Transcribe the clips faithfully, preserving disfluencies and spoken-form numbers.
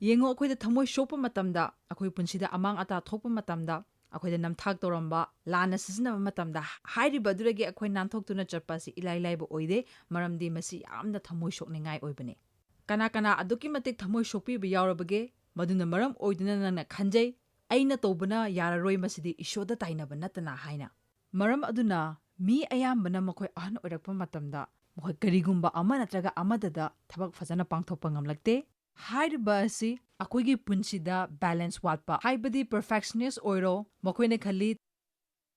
ꯌꯦꯡꯉꯣ, ꯑꯩꯈꯣꯏꯗ ꯊꯃꯣꯏ ꯁꯣꯛꯄ ꯃꯇꯝꯗ, ꯑꯩꯈꯣꯏ ꯄꯨꯟꯁꯤꯗ ꯑꯃꯥꯡ ꯑꯇꯥ ꯊꯣꯛꯄ ꯃꯇꯝꯗ, ꯑꯩꯈꯣꯏꯗ ꯅꯝꯊꯥꯛ ꯇꯧꯔꯝꯕ, ꯂꯥꯟꯅ ꯁꯤꯖꯤꯟꯅꯕ ꯃꯇꯝꯗ, ꯍꯥꯏꯔꯤꯕ ꯑꯗꯨꯗꯒꯤ ꯑꯩꯈꯣꯏ ꯅꯥꯟꯊꯣꯛꯇꯨꯅ ꯆꯠꯄ ꯑꯁꯤ ꯏꯂꯥꯏ ꯂꯥꯏꯕ ꯑꯣꯏꯗꯦ, ꯃꯔꯝꯗꯤ ꯃꯁꯤ ꯌꯥꯝꯅ ꯊꯃꯣꯏ ꯁꯣꯛꯅꯤꯡꯉꯥꯏ ꯑꯣꯏꯕꯅꯤ꯫ ꯀꯅꯥ ꯀꯅꯥ ꯑꯗꯨꯛꯀꯤ ꯃꯇꯤꯛ ꯊꯃꯣꯏ ꯁꯣꯛꯄꯤꯕ ꯌꯥꯎꯔꯕꯒꯦ? ꯃꯗꯨꯅ ꯃꯔꯝ ꯑꯣꯏꯗꯨꯅ ꯅꯪꯅ ꯈꯟꯖꯩ, "ꯑꯩꯅ ꯇꯧꯕꯅ ꯌꯥꯔꯔꯣꯏ, ꯃꯁꯤꯗꯤ ꯏꯁꯣꯔꯗ ꯇꯥꯏꯅꯕ ꯅꯠꯇꯅ" ꯍꯥꯏꯅ꯫ ꯃꯔꯝ ꯑꯗꯨꯅ ꯃꯤ ꯑꯌꯥꯝꯕꯅ ꯃꯈꯣꯏ ꯑꯍꯟ ꯑꯣꯏꯔꯛꯄ ꯃꯇꯝꯗ ꯃꯈꯣꯏ ꯀꯔꯤꯒꯨꯝꯕ ꯑꯃ ꯅꯠꯇ꯭ꯔꯒ ꯑꯃꯗꯗ ꯊꯕꯛ ꯐꯖꯅ ꯄꯥꯡꯊꯣꯛꯄ ꯉꯝꯂꯛꯇꯦ꯫ ꯍꯥꯏꯔꯤꯕ ꯑꯁꯤ ꯑꯩꯈꯣꯏꯒꯤ ꯄꯨꯟꯁꯤꯗ balance ꯋꯥꯠꯄ, ꯍꯥꯏꯕꯗꯤ perfectionist ꯑꯣꯏꯔꯣ, ꯃꯈꯣꯏꯅ ꯈꯜꯂꯤ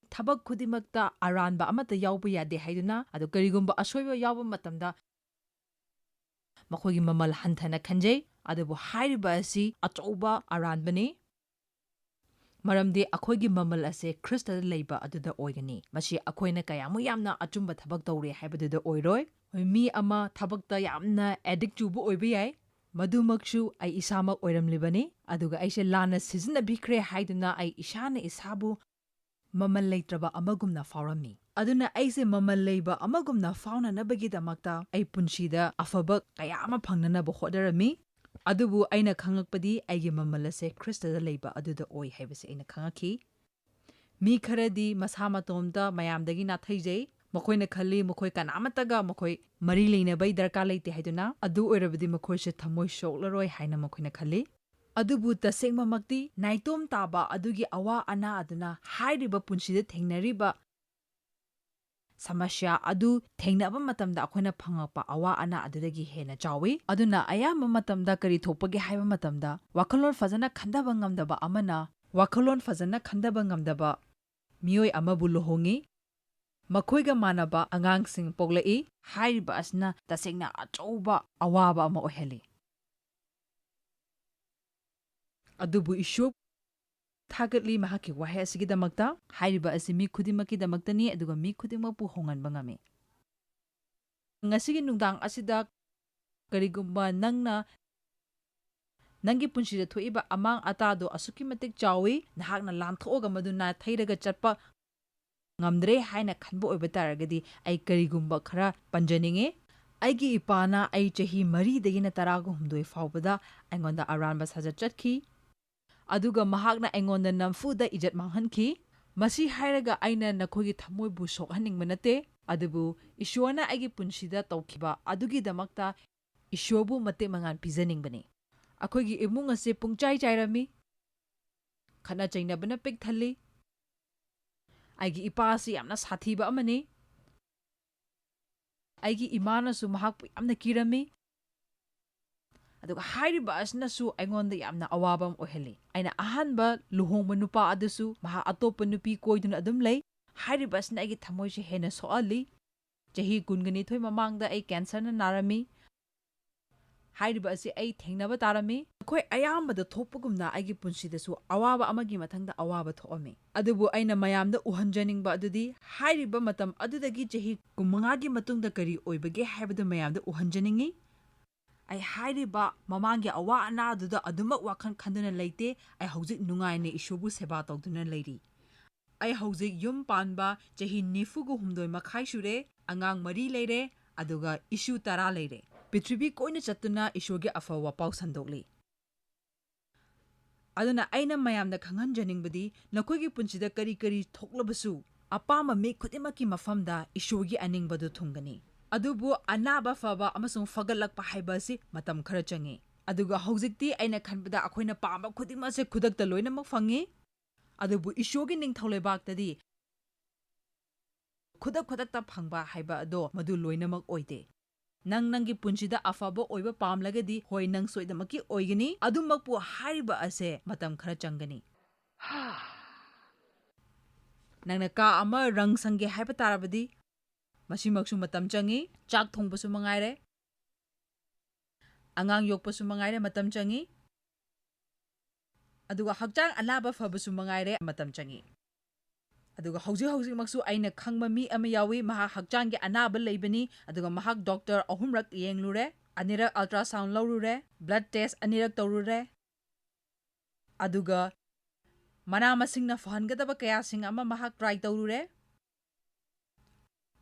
ꯊꯕꯛ ꯈꯨꯗꯤꯡꯃꯛꯇ ꯑꯔꯥꯟꯕ ꯑꯃꯠꯇ ꯌꯥꯎꯕ ꯌꯥꯗꯦ ꯍꯥꯏꯗꯨꯅ, ꯑꯗꯨ ꯀꯔꯤꯒꯨꯝꯕ ꯑꯁꯣꯏꯕ ꯌꯥꯎꯕ ꯃꯇꯝꯗ ꯃꯈꯣꯏꯒꯤ ꯃꯃꯜ ꯍꯟꯊꯅ ꯈꯟꯖꯩ꯫ ꯑꯗꯨꯕꯨ ꯍꯥꯏꯔꯤꯕ ꯑꯁꯤ ꯑꯆꯧꯕ ꯑꯔꯥꯟꯕꯅꯤ, ꯃꯔꯝꯗꯤ ꯑꯩꯈꯣꯏꯒꯤ ꯃꯃꯜ ꯑꯁꯦ ꯈ꯭ꯔꯤꯁꯇꯗ ꯂꯩꯕ ꯑꯗꯨꯗ ꯑꯣꯏꯒꯅꯤ꯫ ꯃꯁꯤ ꯑꯩꯈꯣꯏꯅ ꯀꯌꯥꯃꯨꯛ ꯌꯥꯝꯅ ꯑꯆꯨꯝꯕ ꯊꯕꯛ ꯇꯧꯔꯦ ꯍꯥꯏꯕꯗꯨꯗ ꯑꯣꯏꯔꯣꯏ꯫ ꯍꯣꯏ, ꯃꯤ ꯑꯃ ꯊꯕꯛꯇ ꯌꯥꯝꯅ addict ꯆꯨꯕ ꯑꯣꯏꯕ ꯌꯥꯏ, ꯃꯗꯨꯃꯛꯁꯨ ꯑꯩ ꯏꯁꯥꯃꯛ ꯑꯣꯏꯔꯝꯂꯤꯕꯅꯤ꯫ ꯑꯗꯨꯒ ꯑꯩꯁꯦ ꯂꯥꯟꯅ ꯁꯤꯖꯤꯟꯅꯕꯤꯈ꯭ꯔꯦ ꯍꯥꯏꯗꯨꯅ ꯑꯩ ꯏꯁꯥꯅ ꯏꯁꯥꯕꯨ ꯃꯃꯜ ꯂꯩꯇ꯭ꯔꯕ ꯑꯃꯒꯨꯝꯅ ꯐꯥꯎꯔꯝꯃꯤ꯫ ꯑꯗꯨꯅ ꯑꯩꯁꯦ ꯃꯃꯜ ꯂꯩꯕ ꯑꯃꯒꯨꯝꯅ ꯐꯥꯎꯅꯅꯕꯒꯤꯗꯃꯛꯇ ꯑꯩ ꯄꯨꯟꯁꯤꯗ ꯑꯐꯕ ꯀꯌꯥ ꯑꯃ ꯐꯪꯅꯅꯕ ꯍꯣꯠꯅꯔꯝꯃꯤ꯫ ꯑꯗꯨꯕꯨ ꯑꯩꯅ ꯈꯪꯂꯛꯄꯗꯤ ꯑꯩꯒꯤ ꯃꯃꯜ ꯑꯁꯦ ꯈ꯭ꯔꯤꯁꯇꯗ ꯂꯩꯕ ꯑꯗꯨꯗ ꯑꯣꯏ ꯍꯥꯏꯕꯁꯦ ꯑꯩꯅ ꯈꯪꯂꯛꯈꯤ꯫ ꯃꯤ ꯈꯔꯗꯤ ꯃꯁꯥ ꯃꯇꯣꯝꯇ ꯃꯌꯥꯝꯗꯒꯤ ꯅꯥꯊꯩꯖꯩ꯫ ꯃꯈꯣꯏꯅ ꯈꯜꯂꯤ ꯃꯈꯣꯏ ꯀꯅꯥꯃꯠꯇꯒ ꯃꯈꯣꯏ ꯃꯔꯤ ꯂꯩꯅꯕꯒꯤ ꯗꯔꯀꯥꯔ ꯂꯩꯇꯦ ꯍꯥꯏꯗꯨꯅ, ꯑꯗꯨ ꯑꯣꯏꯔꯕꯗꯤ ꯃꯈꯣꯏꯁꯦ ꯊꯃꯣꯏ ꯁꯣꯛꯂꯔꯣꯏ ꯍꯥꯏꯅ ꯃꯈꯣꯏꯅ ꯈꯜꯂꯤ꯫ ꯑꯗꯨꯕꯨ ꯇꯁꯦꯡꯕꯃꯛꯇꯤ ꯅꯥꯏꯇꯣꯝ ꯇꯥꯕ ꯑꯗꯨꯒꯤ ꯑꯋꯥ ꯑꯅꯥ ꯑꯗꯨꯅ ꯍꯥꯏꯔꯤꯕ ꯄꯨꯟꯁꯤꯗ ꯊꯦꯡꯅꯔꯤꯕ ꯁꯃꯁ꯭ꯌꯥ ꯑꯗꯨ ꯊꯦꯡꯅꯕ ꯃꯇꯝꯗ ꯑꯩꯈꯣꯏꯅ ꯐꯪꯂꯛꯄ ꯑꯋꯥ ꯑꯅꯥ ꯑꯗꯨꯗꯒꯤ ꯍꯦꯟꯅ ꯆꯥꯎꯏ꯫ ꯑꯗꯨꯅ ꯑꯌꯥꯝꯕ ꯃꯇꯝꯗ ꯀꯔꯤ ꯊꯣꯛꯄꯒꯦ ꯍꯥꯏꯕ ꯃꯇꯝꯗ, ꯋꯥꯈꯜꯂꯣꯟ ꯐꯖꯅ ꯈꯟꯊꯕ ꯉꯝꯗꯕ ꯑꯃꯅ ꯋꯥꯈꯜꯂꯣꯟ ꯐꯖꯅ ꯈꯟꯊꯕ ꯉꯝꯗꯕ ꯃꯤꯑꯣꯏ ꯑꯃꯕꯨ ꯂꯨꯍꯣꯡꯏ꯫ ꯃꯈꯣꯏꯒ ꯃꯥꯟꯅꯕ ꯑꯉꯥꯡꯁꯤꯡ ꯄꯣꯛꯂꯛꯏ꯫ ꯍꯥꯏꯔꯤꯕ ꯑꯁꯤꯅ ꯇꯁꯦꯡꯅ ꯑꯆꯧꯕ ꯑꯋꯥꯕ ꯑꯃ ꯑꯣꯏꯍꯜꯂꯤ꯫ ꯑꯗꯨꯕꯨ ꯏꯁꯣꯔ ꯊꯥꯒꯠꯂꯤ ꯃꯍꯥꯛꯀꯤ ꯋꯥꯍꯩ ꯑꯁꯤꯒꯤꯗꯃꯛꯇ꯫ ꯍꯥꯏꯔꯤꯕ ꯑꯁꯤ ꯃꯤ ꯈꯨꯗꯤꯡꯃꯛꯀꯤꯗꯃꯛꯇꯅꯤ, ꯑꯗꯨꯒ ꯃꯤ ꯈꯨꯗꯤꯡꯃꯛꯄꯨ ꯍꯣꯡꯍꯟꯕ ꯉꯝꯃꯤ꯫ ꯉꯁꯤꯒꯤ ꯅꯨꯡꯗꯥꯡ ꯑꯁꯤꯗ ꯀꯔꯤꯒꯨꯝꯕ ꯅꯪꯅ ꯅꯪꯒꯤ ꯄꯨꯟꯁꯤꯗ ꯊꯣꯛꯏꯕ ꯑꯃꯥꯡ ꯑꯇꯥꯗꯣ ꯑꯁꯨꯛꯀꯤ ꯃꯇꯤꯛ ꯆꯥꯎꯏ, ꯅꯍꯥꯛꯅ ꯂꯥꯟꯊꯣꯛꯑꯒ ꯃꯗꯨ ꯅꯥꯊꯩꯔꯒ ꯆꯠꯄ ꯉꯝꯗ꯭ꯔꯦ ꯍꯥꯏꯅ ꯈꯟꯕ ꯑꯣꯏꯕ ꯇꯥꯔꯒꯗꯤ, ꯑꯩ ꯀꯔꯤꯒꯨꯝꯕ ꯈꯔ ꯄꯟꯖꯅꯤꯡꯉꯤ꯫ ꯑꯩꯒꯤ ꯏꯄꯥꯅ ꯑꯩ ꯆꯍꯤ ꯃꯔꯤꯗꯒꯤꯅ ꯇꯔꯥꯒ ꯍꯨꯝꯗꯣꯏ ꯐꯥꯎꯕꯗ ꯑꯩꯉꯣꯟꯗ ꯑꯔꯥꯟꯕ ꯁꯥꯖꯠ ꯆꯠꯈꯤ, ꯑꯗꯨꯒ ꯃꯍꯥꯛꯅ ꯑꯩꯉꯣꯟꯗ ꯅꯝꯐꯨꯗ ꯏꯖꯠ ꯃꯥꯡꯍꯟꯈꯤ꯫ ꯃꯁꯤ ꯍꯥꯏꯔꯒ ꯑꯩꯅ ꯅꯈꯣꯏꯒꯤ ꯊꯃꯣꯏꯕꯨ ꯁꯣꯛꯍꯟꯅꯤꯡꯕ ꯅꯠꯇꯦ, ꯑꯗꯨꯕꯨ ꯏꯁꯣꯔꯅ ꯑꯩꯒꯤ ꯄꯨꯟꯁꯤꯗ ꯇꯧꯈꯤꯕ ꯑꯗꯨꯒꯤꯗꯃꯛꯇ ꯏꯁꯣꯔꯕꯨ ꯃꯇꯦꯡ ꯃꯉꯥꯟ ꯄꯤꯖꯅꯤꯡꯕꯅꯤ꯫ ꯑꯩꯈꯣꯏꯒꯤ ꯏꯃꯨꯡ ꯑꯁꯤ ꯄꯨꯡꯆꯥꯏ ꯆꯥꯏꯔꯝꯃꯤ, ꯈꯠꯅ ꯆꯩꯅꯕꯅ ꯄꯤꯛ ꯊꯜꯂꯤ꯫ ꯑꯩꯒꯤ ꯏꯄꯥ ꯑꯁꯤ ꯌꯥꯝꯅ ꯁꯥꯊꯤꯕ ꯑꯃꯅꯤ꯫ ꯑꯩꯒꯤ ꯏꯃꯥꯅꯁꯨ ꯃꯍꯥꯛꯄꯨ ꯌꯥꯝꯅ ꯀꯤꯔꯝꯃꯤ꯫ ꯑꯗꯨꯒ ꯍꯥꯏꯔꯤꯕ ꯑꯁꯤꯅꯁꯨ ꯑꯩꯉꯣꯟꯗ ꯌꯥꯝꯅ ꯑꯋꯥꯕ ꯑꯃ ꯑꯣꯏꯍꯜꯂꯤ꯫ ꯑꯩꯅ ꯑꯍꯥꯟꯕ ꯂꯨꯍꯣꯡꯕ ꯅꯨꯄꯥ ꯑꯗꯨꯁꯨ ꯃꯍꯥꯛ ꯑꯇꯣꯞꯄ ꯅꯨꯄꯤ ꯀꯣꯏꯗꯨꯅ ꯑꯗꯨꯝ ꯂꯩ꯫ ꯍꯥꯏꯔꯤꯕ ꯑꯁꯤꯅ ꯑꯩꯒꯤ ꯊꯃꯣꯏꯁꯦ ꯍꯦꯟꯅ ꯁꯣꯛꯍꯜꯂꯤ꯫ ꯆꯍꯤ ꯀꯨꯟꯒ ꯅꯤꯊꯣꯏ ꯃꯃꯥꯡꯗ ꯑꯩ ꯀꯦꯟꯁꯔꯅ ꯅꯥꯔꯝꯃꯤ꯫ ꯍꯥꯏꯔꯤꯕ ꯑꯁꯤ ꯑꯩ ꯊꯦꯡꯅꯕ ꯇꯥꯔꯝꯃꯤ꯫ ꯑꯩꯈꯣꯏ ꯑꯌꯥꯝꯕꯗ ꯊꯣꯛꯄꯒꯨꯝꯅ ꯑꯩꯒꯤ ꯄꯨꯟꯁꯤꯗꯁꯨ ꯑꯋꯥꯕ ꯑꯃꯒꯤ ꯃꯊꯪꯗ ꯑꯋꯥꯕ ꯊꯣꯛꯑꯝꯃꯤ꯫ ꯑꯗꯨꯕꯨ ꯑꯩꯅ ꯃꯌꯥꯝꯗ ꯎꯍꯟꯖꯅꯤꯡꯕ ꯑꯗꯨꯗꯤ ꯍꯥꯏꯔꯤꯕ ꯃꯇꯝ ꯑꯗꯨꯗꯒꯤ ꯆꯍꯤ ꯀꯨꯟꯃꯉꯥꯒꯤ ꯃꯇꯨꯡꯗ ꯀꯔꯤ ꯑꯣꯏꯕꯒꯦ ꯍꯥꯏꯕꯗꯨ ꯃꯌꯥꯝꯗ ꯎꯍꯟꯖꯅꯤꯡꯉꯤ꯫ ꯑꯩ ꯍꯥꯏꯔꯤꯕ ꯃꯃꯥꯡꯒꯤ ꯑꯋꯥ ꯑꯅꯥꯗꯨꯗ ꯑꯗꯨꯃꯛ ꯋꯥꯈꯜ ꯈꯟꯗꯨꯅ ꯂꯩꯇꯦ꯫ ꯑꯩ ꯍꯧꯖꯤꯛ ꯅꯨꯡꯉꯥꯏꯅ ꯏꯁꯣꯔꯕꯨ ꯁꯦꯕꯥ ꯇꯧꯗꯨꯅ ꯂꯩꯔꯤ꯫ ꯑꯩ ꯍꯧꯖꯤꯛ ꯌꯨꯝ ꯄꯥꯟꯕ ꯆꯍꯤ ꯅꯤꯐꯨꯒ ꯍꯨꯝꯗꯣꯏ ꯃꯈꯥꯏ ꯁꯨꯔꯦ, ꯑꯉꯥꯡ ꯃꯔꯤ ꯂꯩꯔꯦ, ꯑꯗꯨꯒ ꯏꯁꯨ ꯇꯔꯥ ꯂꯩꯔꯦ꯫ ꯄ꯭ꯔꯤꯊꯤꯕꯤ ꯀꯣꯏꯅ ꯆꯠꯇꯨꯅ ꯏꯁꯣꯔꯒꯤ ꯑꯐꯕ ꯄꯥꯎ ꯁꯟꯗꯣꯛꯂꯤ꯫ ꯑꯗꯨꯅ ꯑꯩꯅ ꯃꯌꯥꯝꯗ ꯈꯪꯍꯟꯖꯅꯤꯡꯕꯗꯤ, ꯅꯈꯣꯏꯒꯤ ꯄꯨꯟꯁꯤꯗ ꯀꯔꯤ ꯀꯔꯤ ꯊꯣꯛꯂꯕꯁꯨ, ꯑꯄꯥꯝꯕ ꯃꯤ ꯈꯨꯗꯤꯡꯃꯛꯀꯤ ꯃꯐꯝꯗ ꯏꯁꯣꯔꯒꯤ ꯑꯅꯤꯡꯕꯗꯨ ꯊꯨꯡꯒꯅꯤ꯫ ꯑꯗꯨꯕꯨ ꯑꯅꯥꯕ ꯐꯕ ꯑꯃꯁꯨꯡ ꯐꯒꯠꯂꯛꯄ ꯍꯥꯏꯕ ꯑꯁꯤ ꯃꯇꯝ ꯈꯔ ꯆꯪꯏ꯫ ꯑꯗꯨꯒ ꯍꯧꯖꯤꯛꯇꯤ ꯑꯩꯅ ꯈꯟꯕꯗ ꯑꯩꯈꯣꯏꯅ ꯄꯥꯝꯕ ꯈꯨꯗꯤꯡꯃꯛꯁꯦ ꯈꯨꯗꯛꯇ ꯂꯣꯏꯅꯃꯛ ꯐꯪꯏ꯫ ꯑꯗꯨꯕꯨ ꯏꯁꯣꯔꯒꯤ ꯅꯤꯡꯊꯧ ꯂꯩꯕꯥꯛꯇꯗꯤ ꯈꯨꯗꯛ ꯈꯨꯗꯛꯇ ꯐꯪꯕ ꯍꯥꯏꯕ ꯑꯗꯣ ꯃꯗꯨ ꯂꯣꯏꯅꯃꯛ ꯑꯣꯏꯗꯦ꯫ ꯅꯪ ꯅꯪꯒꯤ ꯄꯨꯟꯁꯤꯗ ꯑꯐꯕ ꯑꯣꯏꯕ ꯄꯥꯝꯂꯒꯗꯤ, ꯍꯣꯏ, ꯅꯪ ꯁꯣꯏꯗꯅꯃꯛꯀꯤ ꯑꯣꯏꯒꯅꯤ꯫ ꯑꯗꯨꯃꯛꯄꯨ ꯍꯥꯏꯔꯤꯕ ꯑꯁꯦ ꯃꯇꯝ ꯈꯔ ꯆꯪꯒꯅꯤ꯫ ꯅꯪꯅ ꯀꯥ ꯑꯃ ꯔꯪ ꯁꯪꯒꯦ ꯍꯥꯏꯕ ꯇꯥꯔꯕꯗꯤ, ꯃꯁꯤꯃꯛꯁꯨ ꯃꯇꯝ ꯆꯪꯏ꯫ ꯆꯥꯛ ꯊꯣꯡꯕꯁꯨ ꯃꯉꯥꯏꯔꯦ, ꯑꯉꯥꯡ ꯌꯣꯛꯄꯁꯨ ꯃꯉꯥꯏꯔꯦ, ꯃꯇꯝ ꯆꯪꯏ꯫ ꯑꯗꯨꯒ ꯍꯛꯆꯥꯡ ꯑꯅꯥꯕ ꯐꯕꯁꯨ ꯃꯉꯥꯏꯔꯦ, ꯃꯇꯝ ꯆꯪꯏ꯫ ꯑꯗꯨꯒ ꯍꯧꯖꯤꯛ ꯍꯧꯖꯤꯛꯃꯛꯁꯨ ꯑꯩꯅ ꯈꯪꯕ ꯃꯤ ꯑꯃ ꯌꯥꯎꯏ, ꯃꯍꯥꯛ ꯍꯛꯆꯥꯡꯒꯤ ꯑꯅꯥꯕ ꯂꯩꯕꯅꯤ꯫ ꯑꯗꯨꯒ ꯃꯍꯥꯛ ꯗꯣꯛꯇꯔ ꯑꯍꯨꯝꯔꯛ ꯌꯦꯡꯂꯨꯔꯦ, ꯑꯅꯤꯔꯛ ultrasound ꯂꯧꯔꯨꯔꯦ, blood test ꯑꯅꯤꯔꯛ ꯇꯧꯔꯨꯔꯦ꯫ ꯑꯗꯨꯒ ꯃꯅꯥ ꯃꯁꯤꯡꯅ ꯐꯍꯟꯒꯗꯕ ꯀꯌꯥꯁꯤꯡ ꯑꯃ ꯃꯍꯥꯛ try ꯇꯧꯔꯨꯔꯦ꯫